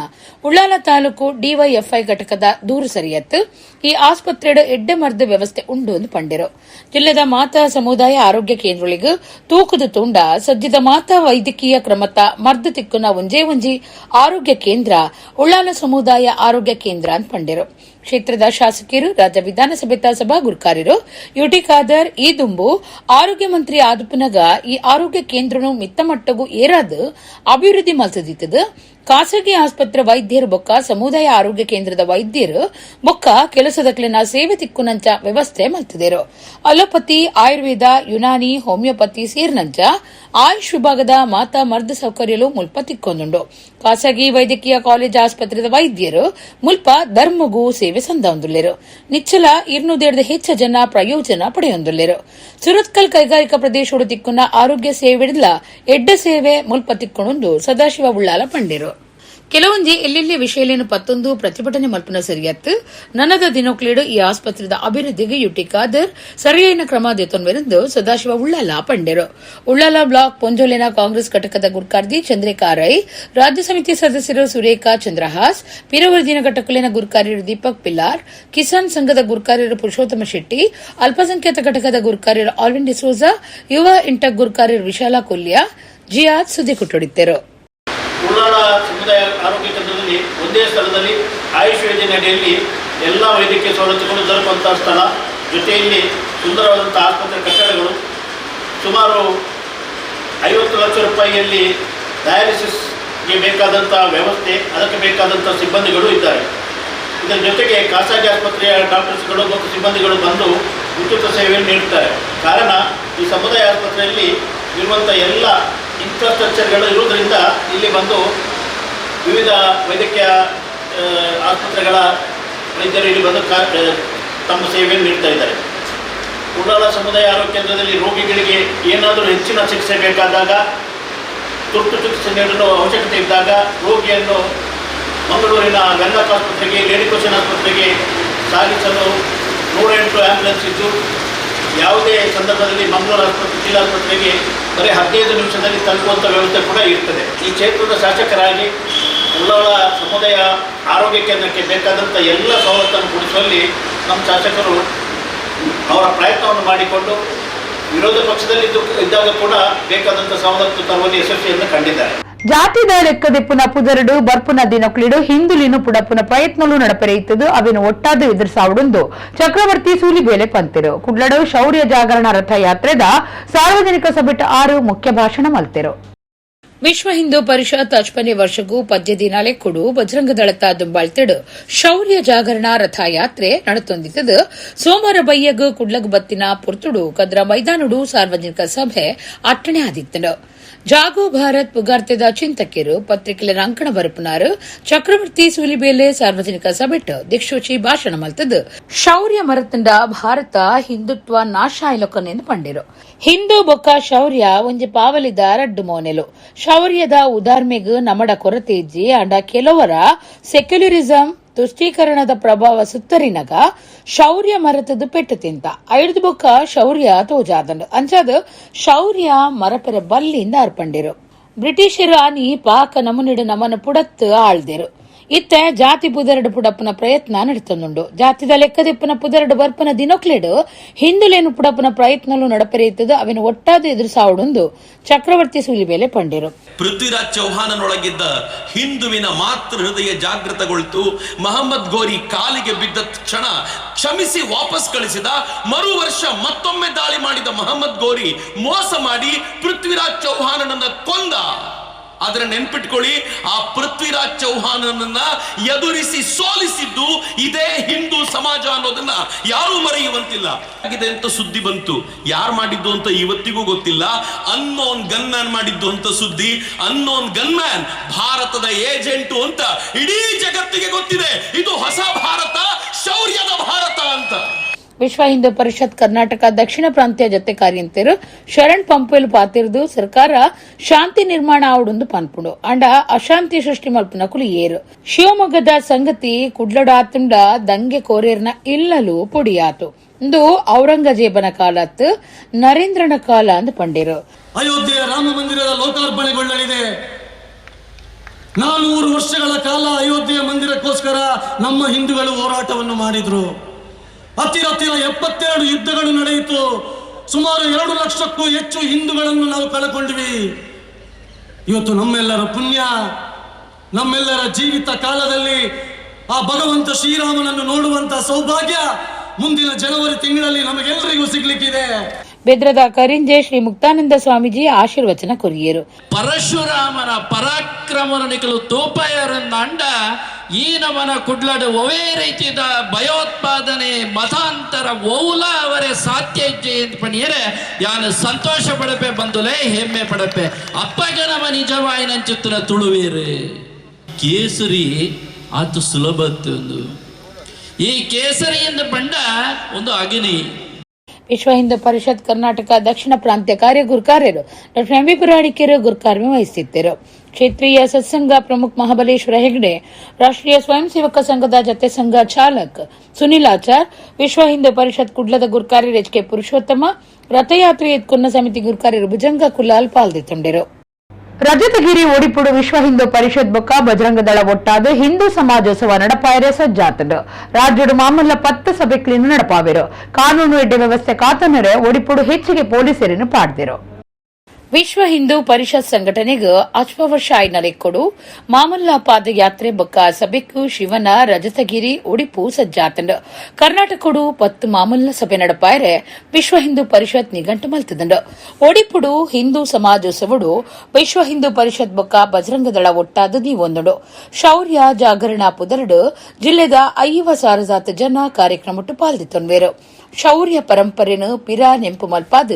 ಉಳ್ಳಾಲ ತಾಲೂಕು ಡಿವೈಎಫ್ಐ ಘಟಕದ ದೂರು ಸರಿಯತ್ತು ಈ ಆಸ್ಪತ್ರೆಡು ಎಡ್ಡೆ ಮರ್ದು ವ್ಯವಸ್ಥೆ ಉಂಡು ಎಂದು ಪಂಡಿರು. ಜಿಲ್ಲೆದ ಮಾತಾ ಸಮುದಾಯ ಆರೋಗ್ಯ ಕೇಂದ್ರಗಳಿಗೆ ತೂಕದ ತುಂಡ ಸಜ್ಜಿದ ಮಾತಾ ವೈದ್ಯಕೀಯ ಕ್ರಮತ ಮರ್ದು ತಿಕ್ಕುನ ಒಂಜೇ ಒಂಜಿ ಆರೋಗ್ಯ ಕೇಂದ್ರ ಉಳ್ಳಾಲ ಸಮುದಾಯ ಆರೋಗ್ಯ ಕೇಂದ್ರ ಅಂತ ಪಂಡಿರು. ಕ್ಷೇತ್ರದ ಶಾಸಕರು ರಾಜ್ಯ ವಿಧಾನಸಭೆತ ಸಭಾ ಗುರ್ಕಾರ್ಯರು ಯುಟಿ ಖಾದರ್ ಈ ದುಂಬು ಆರೋಗ್ಯ ಮಂತ್ರಿ ಆದುಪನಗ ಈ ಆರೋಗ್ಯ ಕೇಂದ್ರನು ಮಿತ್ತ ಮಟ್ಟಗೂ ಏರಾದ ಅಭಿವೃದ್ಧಿ ಮಲ್ತದಿತ್ತದ. ಖಾಸಗಿ ಆಸ್ಪತ್ರೆ ವೈದ್ಯರು ಬೊಕ್ಕ ಸಮುದಾಯ ಆರೋಗ್ಯ ಕೇಂದ್ರದ ವೈದ್ಯರು ಬೊಕ್ಕ ಕೆಲಸದಕ್ಲಿನ ಸೇವೆ ತಿಕ್ಕುನಂಚ ವ್ಯವಸ್ಥೆ ಮಲ್ತಿದರು. ಅಲೋಪತಿ, ಆಯುರ್ವೇದ, ಯುನಾನಿ, ಹೋಮಿಯೋಪತಿ ಸೇರಿನಂಚ ಆಯುಷ್ ವಿಭಾಗದ ಮಾತಾ ಮರ್ದು ಸೌಕರ್ಯಲು ಮುಲ್ಪ ತಿಕ್ಕೊಂದುಂಡು. ಖಾಸಗಿ ವೈದ್ಯಕೀಯ ಕಾಲೇಜ್ ಆಸ್ಪತ್ರೆದ ವೈದ್ಯರು ಮುಲ್ಪ ಧರ್ಮಗೂ ಸೇವೆ ಸಂದೊಂದುಲ್ಲೆರು. ನಿಚ್ಚಲ 200 ಹೆಚ್ಚ ಜನ ಪ್ರಯೋಜನ ಪಡೆಯೊಂದುಲ್ಲೆರು. ಸುರತ್ಕಲ್ ಕೈಗಾರಿಕಾ ಪ್ರದೇಶೋಡು ತಿಕ್ಕುನ ಆರೋಗ್ಯ ಸೇವೆಡ್ಲ ಎಡ್ಡ ಸೇವೆ ಮುಲ್ಪ ತಿಕ್ಕೊಂದು ಸದಾಶಿವ ಉಳ್ಳಾಲ ಪಂಡಿರು. ಕೆಲವೊಂಜಿ ಎಲ್ಲೆಲ್ಲಿ ವಿಷಯಲೇನು ಪತ್ತೊಂದು ಪ್ರತಿಭಟನೆ ಮಲ್ಪುನ ಸರಿಯತ್ತು. ನನದ ದಿನೋಕ್ಲೇಡು ಈ ಆಸ್ಪತ್ರೆದ ಅಭಿವೃದ್ಧಿಗೆ ಯುಟಿ ಖಾದರ್ ಸರಿಯಾದ ಕ್ರಮ ದೆತೊನ್ವೆರೆಂದು ಸದಾಶಿವ ಉಳ್ಳಾಲ ಪಂಡೆರು. ಉಳ್ಳಾಲ ಬ್ಲಾಕ್ ಪೊಂಜೋಲೆನ ಕಾಂಗ್ರೆಸ್ ಘಟಕದ ಗುರ್ಕಾರ್ದಿ ಚಂದ್ರಿಕಾ ರೈ, ರಾಜ್ಯ ಸಮಿತಿ ಸದಸ್ಯರು ಸುರೇಖಾ ಚಂದ್ರಹಾಸ್, ಪಿರವರ್ದಿನ ಘಟಕಲಿನ ಗುರ್ಕಾರ್ಯರು ದೀಪಕ್ ಪಿಲ್ಲಾರ್, ಕಿಸಾನ್ ಸಂಘದ ಗುರ್ಕಾರ್ಯರು ಪುರುಷೋತ್ತಮ ಶೆಟ್ಟಿ, ಅಲ್ಪಸಂಖ್ಯಾತ ಘಟಕದ ಗುರ್ಕಾರ್ಯರು ಆಲ್ವಿನ್ ಡಿಸೋಜಾ, ಯುವ ಇಂಟಕ್ ಗುರ್ಕಾರ್ಯರು ವಿಶಾಲ ಕೊಲ್ಯ, ಜಿಯಾದ್ ಸುದ್ದಿ ಕೊಟ್ಟೊಡಿದ್ದರು. ಉಳ್ಳಾಲ ಸಮುದಾಯ ಆರೋಗ್ಯ ಕೇಂದ್ರದಲ್ಲಿ ಒಂದೇ ಸ್ಥಳದಲ್ಲಿ ಆಯುಷ್ ಯೋಜನೆ ಅಡಿಯಲ್ಲಿ ಎಲ್ಲ ವೈದ್ಯಕೀಯ ಸವಲತ್ತುಗಳು ದೊರಕುವಂಥ ಸ್ಥಳ, ಜೊತೆಯಲ್ಲಿ ಸುಂದರವಾದಂಥ ಆಸ್ಪತ್ರೆ ಕಟ್ಟಡಗಳು, ಸುಮಾರು 50 ಲಕ್ಷ ರೂಪಾಯಿಯಲ್ಲಿ ಡಯಾಲಿಸಿಸ್ಗೆ ಬೇಕಾದಂಥ ವ್ಯವಸ್ಥೆ, ಅದಕ್ಕೆ ಬೇಕಾದಂಥ ಸಿಬ್ಬಂದಿಗಳು ಇದ್ದಾರೆ. ಇದರ ಜೊತೆಗೆ ಖಾಸಗಿ ಆಸ್ಪತ್ರೆಯ ಡಾಕ್ಟರ್ಸ್ಗಳು ಮತ್ತು ಸಿಬ್ಬಂದಿಗಳು ಬಂದು ಉಚಿತ ಸೇವೆಯನ್ನು ನೀಡುತ್ತಾರೆ. ಕಾರಣ, ಈ ಸಮುದಾಯ ಆಸ್ಪತ್ರೆಯಲ್ಲಿ ಇರುವಂಥ ಎಲ್ಲ ಇನ್ಫ್ರಾಸ್ಟ್ರಕ್ಚರ್ಗಳು ಇರುವುದರಿಂದ ಇಲ್ಲಿ ಬಂದು ವಿವಿಧ ವೈದ್ಯಕೀಯ ಆಸ್ಪತ್ರೆಗಳ ವೈದ್ಯರು ಇಲ್ಲಿ ಬಂದು ತಮ್ಮ ಸೇವೆಯನ್ನು ನೀಡ್ತಾ ಇದ್ದಾರೆ. ಉಳ್ಳಾಲ ಸಮುದಾಯ ಆರೋಗ್ಯ ಕೇಂದ್ರದಲ್ಲಿ ರೋಗಿಗಳಿಗೆ ಏನಾದರೂ ಹೆಚ್ಚಿನ ಚಿಕಿತ್ಸೆ ಬೇಕಾದಾಗ, ತುರ್ತು ಚಿಕಿತ್ಸೆ ನೀಡಲು ಅವಶ್ಯಕತೆ ಇದ್ದಾಗ ರೋಗಿಯನ್ನು ಮಂಗಳೂರಿನ ವೆನ್ಲಾಕ್ ಆಸ್ಪತ್ರೆಗೆ, ಲೇಡಿ ಕ್ವಶನ್ ಆಸ್ಪತ್ರೆಗೆ ಸಾಗಿಸಲು 108 ಆ್ಯಂಬುಲೆನ್ಸ್ ಇದ್ದು, ಯಾವುದೇ ಸಂದರ್ಭದಲ್ಲಿ ಮಂಗಳೂರು ಆಸ್ಪತ್ರೆ, ಜಿಲ್ಲಾಸ್ಪತ್ರೆಗೆ ಬರೀ 15 ನಿಮಿಷದಲ್ಲಿ ತಲುಪುವಂಥ ವ್ಯವಸ್ಥೆ ಕೂಡ ಇರ್ತದೆ. ಈ ಕ್ಷೇತ್ರದ ಶಾಸಕರಾಗಿ ಉಳ್ಳಾಲ ಸಮುದಾಯ ಆರೋಗ್ಯ ಕೇಂದ್ರಕ್ಕೆ ಬೇಕಾದಂಥ ಎಲ್ಲ ಸವಲತ್ತನ್ನು ಕೊಡಿಸುವಲ್ಲಿ ನಮ್ಮ ಶಾಸಕರು ಅವರ ಪ್ರಯತ್ನವನ್ನು ಮಾಡಿಕೊಂಡು ವಿರೋಧ ಪಕ್ಷದಲ್ಲಿ ಇದ್ದಾಗ ಕೂಡ ಬೇಕಾದಂಥ ಸವಲತ್ತು ತರುವಲ್ಲಿ ಯಶಸ್ವಿಯನ್ನು ಕಂಡಿದ್ದಾರೆ. ಜಾತಿದ ಲೆಕ್ಕದೆಪ್ಪುನ ಪುದರಡು ಬರ್ಪುನ ದಿನಕ್ಲಿಡು ಹಿಂದುಲಿನು ಪುಡಪುನ ಪ್ರಯತ್ನಲು ನಡಪೆರೆಯುತ್ತದೆ. ಅವಿನ ಒಟ್ಟಾದ ಎದುರಿಸಾವುಡುಂದು ಚಕ್ರವರ್ತಿ ಸೂಲಿಬೇಲೆ ಪಂತಿರು. ಕುಡ್ಲಡು ಶೌರ್ಯ ಜಾಗರಣ ರಥ ಯಾತ್ರೆದ ಸಾರ್ವಜನಿಕ ಸಭೆಟ ಆರು ಮುಖ್ಯ ಭಾಷಣ ಮಲ್ತಿರು. ವಿಶ್ವ ಹಿಂದೂ ಪರಿಷತ್ ಅಚ್ಪನೆ ವರ್ಷಗೂ ಪದ್ಯ ದಿನಾಲೆ ಕೊಡು ಬಜರಂಗ ದಳತ ದುಂಬಾಳ್ತಿಡು ಶೌರ್ಯ ಜಾಗರಣ ರಥ ಯಾತ್ರೆ ನಡತೊಂದಿತ್ತದು. ಸೋಮವಾರ ಬಯ್ಯಗ್ ಕುಡ್ಲಗ್ ಬತ್ತಿನ ಪುರ್ತುಡು ಕದ್ರ ಮೈದಾನುಡು ಸಾರ್ವಜನಿಕ ಸಭೆ ಅಟ್ಟಣೆ ಆದಿತ್ತನು. ಜಾಗೋ ಭಾರತ್ ಪುಗಾರ್ತೆದ ಚಿಂತಕಿರು ಪತ್ರಿಕೆಲ ಅಂಕಣ ಬರಪುನಾರು ಚಕ್ರವರ್ತಿ ಸೂಲಿಬೇಲೆ ಸಾರ್ವಜನಿಕ ಸಭೆಟ್ ದಿಕ್ಸೂಚಿ ಭಾಷಣ ಮಲ್ತದ್ ಶೌರ್ಯ ಮರತಂಡ ಭಾರತ ಹಿಂದುತ್ವ ನಾಶ ಆಯ್ಲೊಕನೆಂದು ಪಂಡಿರು. ಹಿಂದೂ ಬೊಕ್ಕ ಶೌರ್ಯ ಒಂಜಿ ಪಾವಲಿದ ರಡ್ಡು ಮೋನೆಲು. ಶೌರ್ಯದ ಉದಾರ್ಮೆಗ್ ನಮಡ ಕೊರತೆ ಇಜ್ಜಿ, ಅಂಡ ಕೆಲವರ ಸೆಕ್ಯುಲರಿಸಂ ತುಷ್ಟೀಕರಣದ ಪ್ರಭಾವ ಸುತ್ತರಿನಗ ಶೌರ್ಯ ಮರತದ ಪೆಟ್ಟು ತಿಂತ ಐದು ಬೊಕ್ಕ ಶೌರ್ಯ ತೋಜಾದಂಡು ಅಂಚಾದ ಶೌರ್ಯ ಮರಪೆರೆ ಬಲ್ಲಿಂದ ಅರ್ಪಂಡಿರು. ಬ್ರಿಟಿಷರು ಆನಿ ಪಾಕ ನಮುನಿಡು ನಮನ ಪುಡತ್ತು ಆಳ್ದಿರು. ಇತ್ತೆ ಜಾತಿ ಪುದರಡು ಪುಡಪ್ಪನ ಪ್ರಯತ್ನ ನಡೀತಂದುಂಡು. ಜಾತಿದ ಲೆಕ್ಕದೆಪ್ಪನ ಪುದರಡು ಬರ್ಪನ ದಿನೊಕ್ಲೆಡು ಹಿಂದುಲೇನು ಪುಡಪ್ಪನ ಪ್ರಯತ್ನಲು ನಡಪೆರೆಯುತ್ತದೆ, ಅವಿನ ಒಟ್ಟಾದ ಎದುರಿಸಾವುಡುಂದು ಚಕ್ರವರ್ತಿ ಸೂಲಿಬೇಲೆ ಪಂಡಿರು. ಪೃಥ್ವಿರಾಜ್ ಚೌಹಾನನೊಳಗಿದ್ದ ಹಿಂದುವಿನ ಮಾತೃ ಹೃದಯ ಜಾಗೃತಗೊಳ್ತು. ಮಹಮ್ಮದ್ ಗೋರಿ ಕಾಲಿಗೆ ಬಿದ್ದ ಕ್ಷಣ ಕ್ಷಮಿಸಿ ವಾಪಸ್ ಕಳಿಸಿದ. ಮರು ವರ್ಷ ಮತ್ತೊಮ್ಮೆ ದಾಳಿ ಮಾಡಿದ ಮಹಮ್ಮದ್ ಗೋರಿ ಮೋಸ ಮಾಡಿ ಪೃಥ್ವಿರಾಜ್ ಚೌಹಾನನನ್ನ ಕೊಂದ. ಆದ್ರೆ ನೆನ್ಪಿಟ್ಕೊಳ್ಳಿ, ಆ ಪೃಥ್ವಿರಾಜ್ ಚೌಹಾನನನ್ನ ಎದುರಿಸಿ ಸೋಲಿಸಿದ್ದು ಇದೇ ಹಿಂದೂ ಸಮಾಜ ಅನ್ನೋದನ್ನ ಯಾರೂ ಮರೆಯುವಂತಿಲ್ಲ. ಆಗಿದೆ ಅಂತ ಸುದ್ದಿ ಬಂತು. ಯಾರು ಮಾಡಿದ್ದು ಅಂತ ಇವತ್ತಿಗೂ ಗೊತ್ತಿಲ್ಲ. ಅನ್ನೋನ್ ಗನ್ಮ್ಯಾನ್ ಮಾಡಿದ್ದು ಅಂತ ಸುದ್ದಿ. ಅನ್ನೋನ್ ಗನ್ಮ್ಯಾನ್ ಭಾರತದ ಏಜೆಂಟು ಅಂತ ಇಡೀ ಜಗತ್ತಿಗೆ ಗೊತ್ತಿದೆ. ಇದು ಹೊಸ ಭಾರತ, ಶೌರ್ಯದ ಭಾರತ ಅಂತ. ವಿಶ್ವ ಹಿಂದೂ ಪರಿಷತ್ ಕರ್ನಾಟಕ ದಕ್ಷಿಣ ಪ್ರಾಂತ್ಯ ಜೊತೆ ಕಾರ್ಯಂತೆರು ಶರಣ್ ಪಂಪೇಲ್ ಪಾತಿರ್ದು ಸರ್ಕಾರ ಶಾಂತಿ ನಿರ್ಮಾಣ ಆವಡುಂದು ಪನ್ಪುಂಡು, ಅಂಡ ಅಶಾಂತಿ ಸೃಷ್ಟಿ ಮಲ್ಪುನಕುಲು ಏರು. ಶಿವಮೊಗ್ಗದ ಸಂಗತಿ ಕುಡ್ಲಡಾತುಂಡ ದಂಗೆ ಕೋರೇರ್ನ ಇಲ್ಲಲು ಪೊಡಿಯಾತು. ಇಂದು ಔರಂಗಜೇಬನ ಕಾಲತ್ ನರೇಂದ್ರನ ಕಾಲ ಅಂದು ಪಂಡಿರು. ಅಯೋಧ್ಯೆಯ ರಾಮ ಮಂದಿರದ ಲೋಕಾರ್ಪಣೆಗೊಳ್ಳಲಿದೆ. 400 ವರ್ಷಗಳ ಕಾಲ ಅಯೋಧ್ಯೆಯ ಮಂದಿರಕ್ಕೋಸ್ಕರ ನಮ್ಮ ಹಿಂದೂಗಳು ಹೋರಾಟವನ್ನು ಮಾಡಿದ್ರು. ಹತ್ತಿರ 72 ಯುದ್ಧಗಳು ನಡೆಯಿತು. ಸುಮಾರು 2 ಲಕ್ಷಕ್ಕೂ ಹೆಚ್ಚು ಹಿಂದೂಗಳನ್ನು ನಾವು ಕಳಕೊಂಡ್ವಿ. ಇವತ್ತು ನಮ್ಮೆಲ್ಲರ ಪುಣ್ಯ, ನಮ್ಮೆಲ್ಲರ ಜೀವಿತ ಕಾಲದಲ್ಲಿ ಆ ಭಗವಂತ ಶ್ರೀರಾಮನನ್ನು ನೋಡುವಂತ ಸೌಭಾಗ್ಯ ಮುಂದಿನ ಜನವರಿ ತಿಂಗಳಲ್ಲಿ ನಮಗೆಲ್ಲರಿಗೂ ಸಿಗ್ಲಿಕ್ಕಿದೆ. ಬೆದ್ರದ ಕರಿಂಜೆ ಶ್ರೀ ಮುಕ್ತಾನಂದ ಸ್ವಾಮೀಜಿ ಆಶೀರ್ವಚನ ಕೊರಿಯರು. ಪರಶುರಾಮನ ಪರಾಕ್ರಮನಿಕಲು ತೋಪಯರಂದ ಈ ನಮನ ಕುಡ್ಲಡು ಒವೇ ರೀತಿಯ ಭಯೋತ್ಪಾದನೆ ಮತಾಂತರ ಓಲ ಅವರೇ ಸಾಧ್ಯ ಇಜ್ಜೆ ಅಂತ ಪಣಿಯರೆ ಯಾನು ಸಂತೋಷ ಪಡಪೆ ಬಂದುಲೆ ಹೆಮ್ಮೆ ಪಡಪೆ ಅಪ್ಪಗ ನಮ ನಿಜವಾಯಿನಂಚಿತ್ತನ ತುಳುವೀರು. ಕೇಸರಿ ಆತು ಸುಲಭತ್ತು ಒಂದು ಈ ಕೇಸರಿಯಿಂದ ಪಂಡ ಒಂದು ಅಗ್ನಿ. ವಿಶ್ವ ಹಿಂದೂ ಪರಿಷತ್ ಕರ್ನಾಟಕ ದಕ್ಷಿಣ ಪ್ರಾಂತ್ಯ ಕಾರ್ಯ ಗುರುಕಾರ್ಯರು ಡಾಕ್ಟರ್ ಎಂ.ವಿ. ಪುರಾಣಿಕರು ಗುರುಕಾರ್ಯ ವಹಿಸಿದ್ದರು. ಕ್ಷೇತ್ರೀಯ ಸತ್ಸಂಗ ಪ್ರಮುಖ ಮಹಾಬಲೇಶ್ವರ ಹೆಗ್ಡೆ, ರಾಷ್ಟ್ರೀಯ ಸ್ವಯಂ ಸೇವಕ ಸಂಘದ ಜತೆ ಸಂಘ ಚಾಲಕ್ ಸುನಿಲ್ ಆಚಾರ್, ವಿಶ್ವ ಹಿಂದೂ ಪರಿಷತ್ ಕುಡ್ಲದ ಗುರುಕಾರ್ಯರು ಎಚ್ ಕೆ ಪುರುಷೋತ್ತಮ, ರಥಯಾತ್ರೆ ಎತ್ಕೊನ್ನ ಸಮಿತಿ ಗುರುಕಾರ್ಯರು ಭುಜಂಗ ಕುಲಾಲ್ ಪಾಲ್ದಿತ್ತೊಂಡರು. ರಜತಗಿರಿ ಒಡಿಪುಡು ವಿಶ್ವ ಹಿಂದೂ ಪರಿಷತ್ ಬೊಕ್ಕ ಬಜರಂಗ ದಳ ಒಟ್ಟಾದ ಹಿಂದೂ ಸಮಾಜೋತ್ಸವ ನಡಪಾಯರೆ ಸಜ್ಜಾತಂಡು. ರಾಜ್ಯಡು ಮಾಮಲ್ಲ 10 ಸಭೆಕ್ಲಿನ ನಡಪಾವಿರು. ಕಾನೂನು ಎಡ್ಡೆ ವ್ಯವಸ್ಥೆ ಕಾತನರೆ ಒಡಿಪುಡು ಹೆಚ್ಚಿಗೆ ಪೊಲೀಸರನ್ನು ಪಾಡ್ದಿರು. ವಿಶ್ವ ಹಿಂದೂ ಪರಿಷತ್ ಸಂಘಟನೆಗೆ ಅಚ್ವ ವರ್ಷ ಲೆಕ್ಕೊಡು ಮಾಮಲ್ಲ ಪಾದಯಾತ್ರೆ ಬೊಕ್ಕ ಸಭೆಕ್ಕು ಶಿವನ ರಜತಗಿರಿ ಒಡಿಪು ಸಜ್ಜಾತಂಡು. ಕರ್ನಾಟಕಡು 10 ಮಾಮಲ್ಲ ಸಭೆ ನಡಪಾಯರೆ ವಿಶ್ವ ಹಿಂದೂ ಪರಿಷತ್ ನಿಘಂಟು ಮಲ್ತದಂಡು. ಒಡಿಪುಡು ಹಿಂದೂ ಸಮಾಜೋತ್ಸವಡು ವಿಶ್ವ ಹಿಂದೂ ಪರಿಷತ್ ಬೊಕ್ಕ ಬಜರಂಗ ದಳ ಒಟ್ಟಾದ ನೀವೊಂದುಡು. ಶೌರ್ಯ ಜಾಗರಣ ಪುದರಡು ಜಿಲ್ಲೆದ 50 ಸಾರಜಾತ ಜನ ಕಾರ್ಯಕ್ರಮಟ್ಟು ಪಾಲ್ದಿತ್ತೊನ್ವೇರು. ಶೌರ್ಯ ಪರಂಪರೆನು ಪಿರ ನೆಂಪು ಮಲ್ಪಾದ್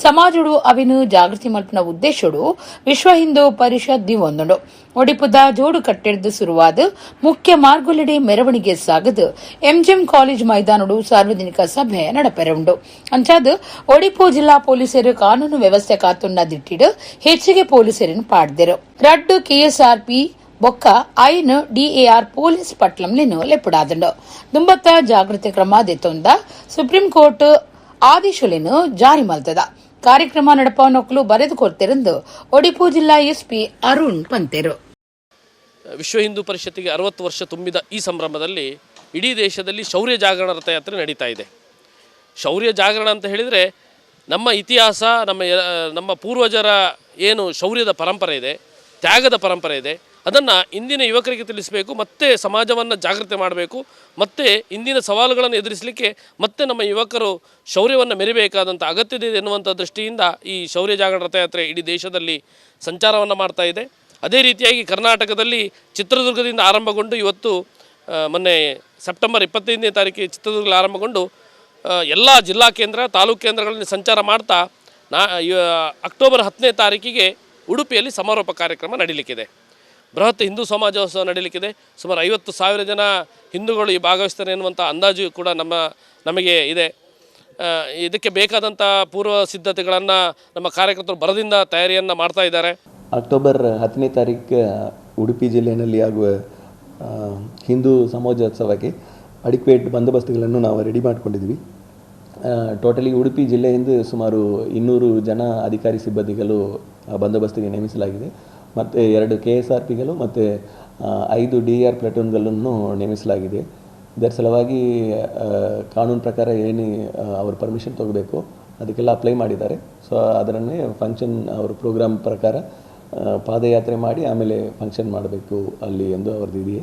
ಸಮಾಜಡು ಅವಿನು ಜಾಗೃತಿ ಮಲ್ಪನ ಉದ್ದೇಶಡು ವಿಶ್ವ ಹಿಂದೂ ಪರಿಷತ್ ದಿವೊಂದುಂಡು. ಒಡಿಪುದ ಜೋಡು ಕಟ್ಟೆಡ್ದು ಸುರುವಾದ ಮುಖ್ಯ ಮಾರ್ಗೊಲೆಡೆ ಮೆರವಣಿಗೆ ಸಾಗದು ಎಂಜಿಎಂ ಕಾಲೇಜ್ ಮೈದಾನಡು ಸಾರ್ವಜನಿಕ ಸಭೆ ನಡಪೆರವುಂಡು. ಅಂಚಾದ್ ಒಡಿಪು ಜಿಲ್ಲಾ ಪೊಲೀಸರು ಕಾನೂನು ವ್ಯವಸ್ಥೆ ಕಾತುನ್ನ ದಿಟ್ಟಿಡು ಹೆಚ್ಚಿಗೆ ಪೊಲೀಸರನ್ನು ಪಾಡ್ದೆರು. ರಡ್ಡು ಕೆಎಸ್ಆರ್ಪಿ ಬೊಕ್ಕ ಐನ್ ಡಿಎಆರ್ ಪೊಲೀಸ್ ಪಟ್ಲಂಲೆನು ಲೆಪ್ಪುಡಾದಂಡು. ದುಂಬತ್ತ ಜಾಗೃತಿ ಕ್ರಮ ದೆತ್ತೊಂದ ಸುಪ್ರೀಂ ಕೋರ್ಟ್ ಆದೇಶಲೆನು ಜಾರಿ ಮಲ್ತದ. ಕಾರ್ಯಕ್ರಮ ನಡಪವನೊಕ್ಲು ಬರೆದು ಕೊಡ್ತಿರಂದು ಒಡಿಪು ಜಿಲ್ಲಾ ಎಸ್ಪಿ ಅರುಣ್ ಪಂತೆರು. ವಿಶ್ವ ಹಿಂದೂ ಪರಿಷತ್ತಿಗೆ 60 ವರ್ಷ ತುಂಬಿದ ಈ ಸಂಭ್ರಮದಲ್ಲಿ ಇಡೀ ದೇಶದಲ್ಲಿ ಶೌರ್ಯ ಜಾಗರಣ ರಥಯಾತ್ರೆ ನಡೀತಾ ಇದೆ. ಶೌರ್ಯ ಜಾಗರಣ ಅಂತ ಹೇಳಿದರೆ ನಮ್ಮ ಇತಿಹಾಸ, ನಮ್ಮ ಪೂರ್ವಜರ ಏನು ಶೌರ್ಯದ ಪರಂಪರೆ ಇದೆ, ತ್ಯಾಗದ ಪರಂಪರೆ ಇದೆ, ಅದನ್ನು ಇಂದಿನ ಯುವಕರಿಗೆ ತಿಳಿಸಬೇಕು, ಮತ್ತು ಸಮಾಜವನ್ನು ಜಾಗೃತಿ ಮಾಡಬೇಕು, ಮತ್ತು ಇಂದಿನ ಸವಾಲುಗಳನ್ನು ಎದುರಿಸಲಿಕ್ಕೆ ಮತ್ತೆ ನಮ್ಮ ಯುವಕರು ಶೌರ್ಯವನ್ನು ಮೆರಿಬೇಕಾದಂಥ ಅಗತ್ಯತೆ ಇದೆ ಎನ್ನುವಂಥ ದೃಷ್ಟಿಯಿಂದ ಈ ಶೌರ್ಯ ಜಾಗರಣ ರಥಯಾತ್ರೆ ಇಡೀ ದೇಶದಲ್ಲಿ ಸಂಚಾರವನ್ನು ಮಾಡ್ತಾ ಇದೆ. ಅದೇ ರೀತಿಯಾಗಿ ಕರ್ನಾಟಕದಲ್ಲಿ ಚಿತ್ರದುರ್ಗದಿಂದ ಆರಂಭಗೊಂಡು ಇವತ್ತು ಮೊನ್ನೆ ಸೆಪ್ಟೆಂಬರ್ 25ನೇ ತಾರೀಕಿಗೆ ಚಿತ್ರದುರ್ಗದಲ್ಲಿ ಆರಂಭಗೊಂಡು ಎಲ್ಲ ಜಿಲ್ಲಾ ಕೇಂದ್ರ, ತಾಲೂಕು ಕೇಂದ್ರಗಳಲ್ಲಿ ಸಂಚಾರ ಮಾಡ್ತಾ ಅಕ್ಟೋಬರ್ 10ನೇ ತಾರೀಕಿಗೆ ಉಡುಪಿಯಲ್ಲಿ ಸಮಾರೋಪ ಕಾರ್ಯಕ್ರಮ ನಡೀಲಿಕ್ಕಿದೆ. ಬೃಹತ್ ಹಿಂದೂ ಸಮಾಜೋತ್ಸವ ನಡೀಲಿಕ್ಕಿದೆ. ಸುಮಾರು 50,000 ಜನ ಹಿಂದೂಗಳು ಈ ಭಾಗವಹಿಸ್ತಾರೆ ಎನ್ನುವಂಥ ಅಂದಾಜು ಕೂಡ ನಮಗೆ ಇದೆ. ಇದಕ್ಕೆ ಬೇಕಾದಂಥ ಪೂರ್ವ ಸಿದ್ಧತೆಗಳನ್ನು ನಮ್ಮ ಕಾರ್ಯಕರ್ತರು ಬರದಿಂದ ತಯಾರಿಯನ್ನು ಮಾಡ್ತಾ ಇದ್ದಾರೆ. ಅಕ್ಟೋಬರ್ 10ನೇ ತಾರೀಕು ಉಡುಪಿ ಜಿಲ್ಲೆಯಲ್ಲಿ ಆಗುವ ಹಿಂದೂ ಸಮಾಜೋತ್ಸವಕ್ಕೆ ಅಡಿಕ್ವೇಟ್ ಬಂದೋಬಸ್ತ್ಗಳನ್ನು ನಾವು ರೆಡಿ ಮಾಡಿಕೊಂಡಿದ್ವಿ. ಟೋಟಲಿ ಉಡುಪಿ ಜಿಲ್ಲೆಯಿಂದ ಸುಮಾರು 200 ಜನ ಅಧಿಕಾರಿ ಸಿಬ್ಬಂದಿಗಳು ಬಂದೋಬಸ್ತಿಗೆ ನೇಮಿಸಲಾಗಿದೆ. ಮತ್ತು 2 KSRPಗಳು ಮತ್ತು 5 DR ಪ್ಲಾಟೂನ್ಗಳನ್ನು ನೇಮಿಸಲಾಗಿದೆ. ಇದರ ಸಲುವಾಗಿ ಕಾನೂನು ಪ್ರಕಾರ ಏನು ಅವರು ಪರ್ಮಿಷನ್ ತೊಗೋಬೇಕು ಅದಕ್ಕೆಲ್ಲ ಅಪ್ಲೈ ಮಾಡಿದ್ದಾರೆ. ಸೊ ಅದರನ್ನೇ ಫಂಕ್ಷನ್ ಅವ್ರ ಪ್ರೋಗ್ರಾಮ್ ಪ್ರಕಾರ ಪಾದಯಾತ್ರೆ ಮಾಡಿ ಆಮೇಲೆ ಫಂಕ್ಷನ್ ಮಾಡಬೇಕು ಅಲ್ಲಿ ಎಂದು ಅವ್ರದ್ದು ಇದೆಯೇ,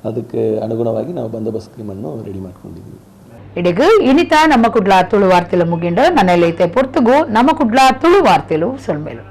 ಅದಕ್ಕೆ ಅನುಗುಣವಾಗಿ ನಾವು ಬಂದೋಬಸ್ತ್ ಸ್ಕೀಮನ್ನು ರೆಡಿ ಮಾಡ್ಕೊಂಡಿದ್ದೀವಿ. ಇಡೀಗ ಇನಿತ ನಮ್ಮ ಕುಡ್ಲ ತುಳು ವಾರ್ತೆಲು ಮುಗಿಂಡು ನನ್ನೆಲ್ಲೈತೆ ಪೊರ್ತುಗು ನಮ್ಮ ಕುಡ್ಲ ತುಳು ವಾರ್ತೆಲು ಸೊಲ್ಮೇಲು.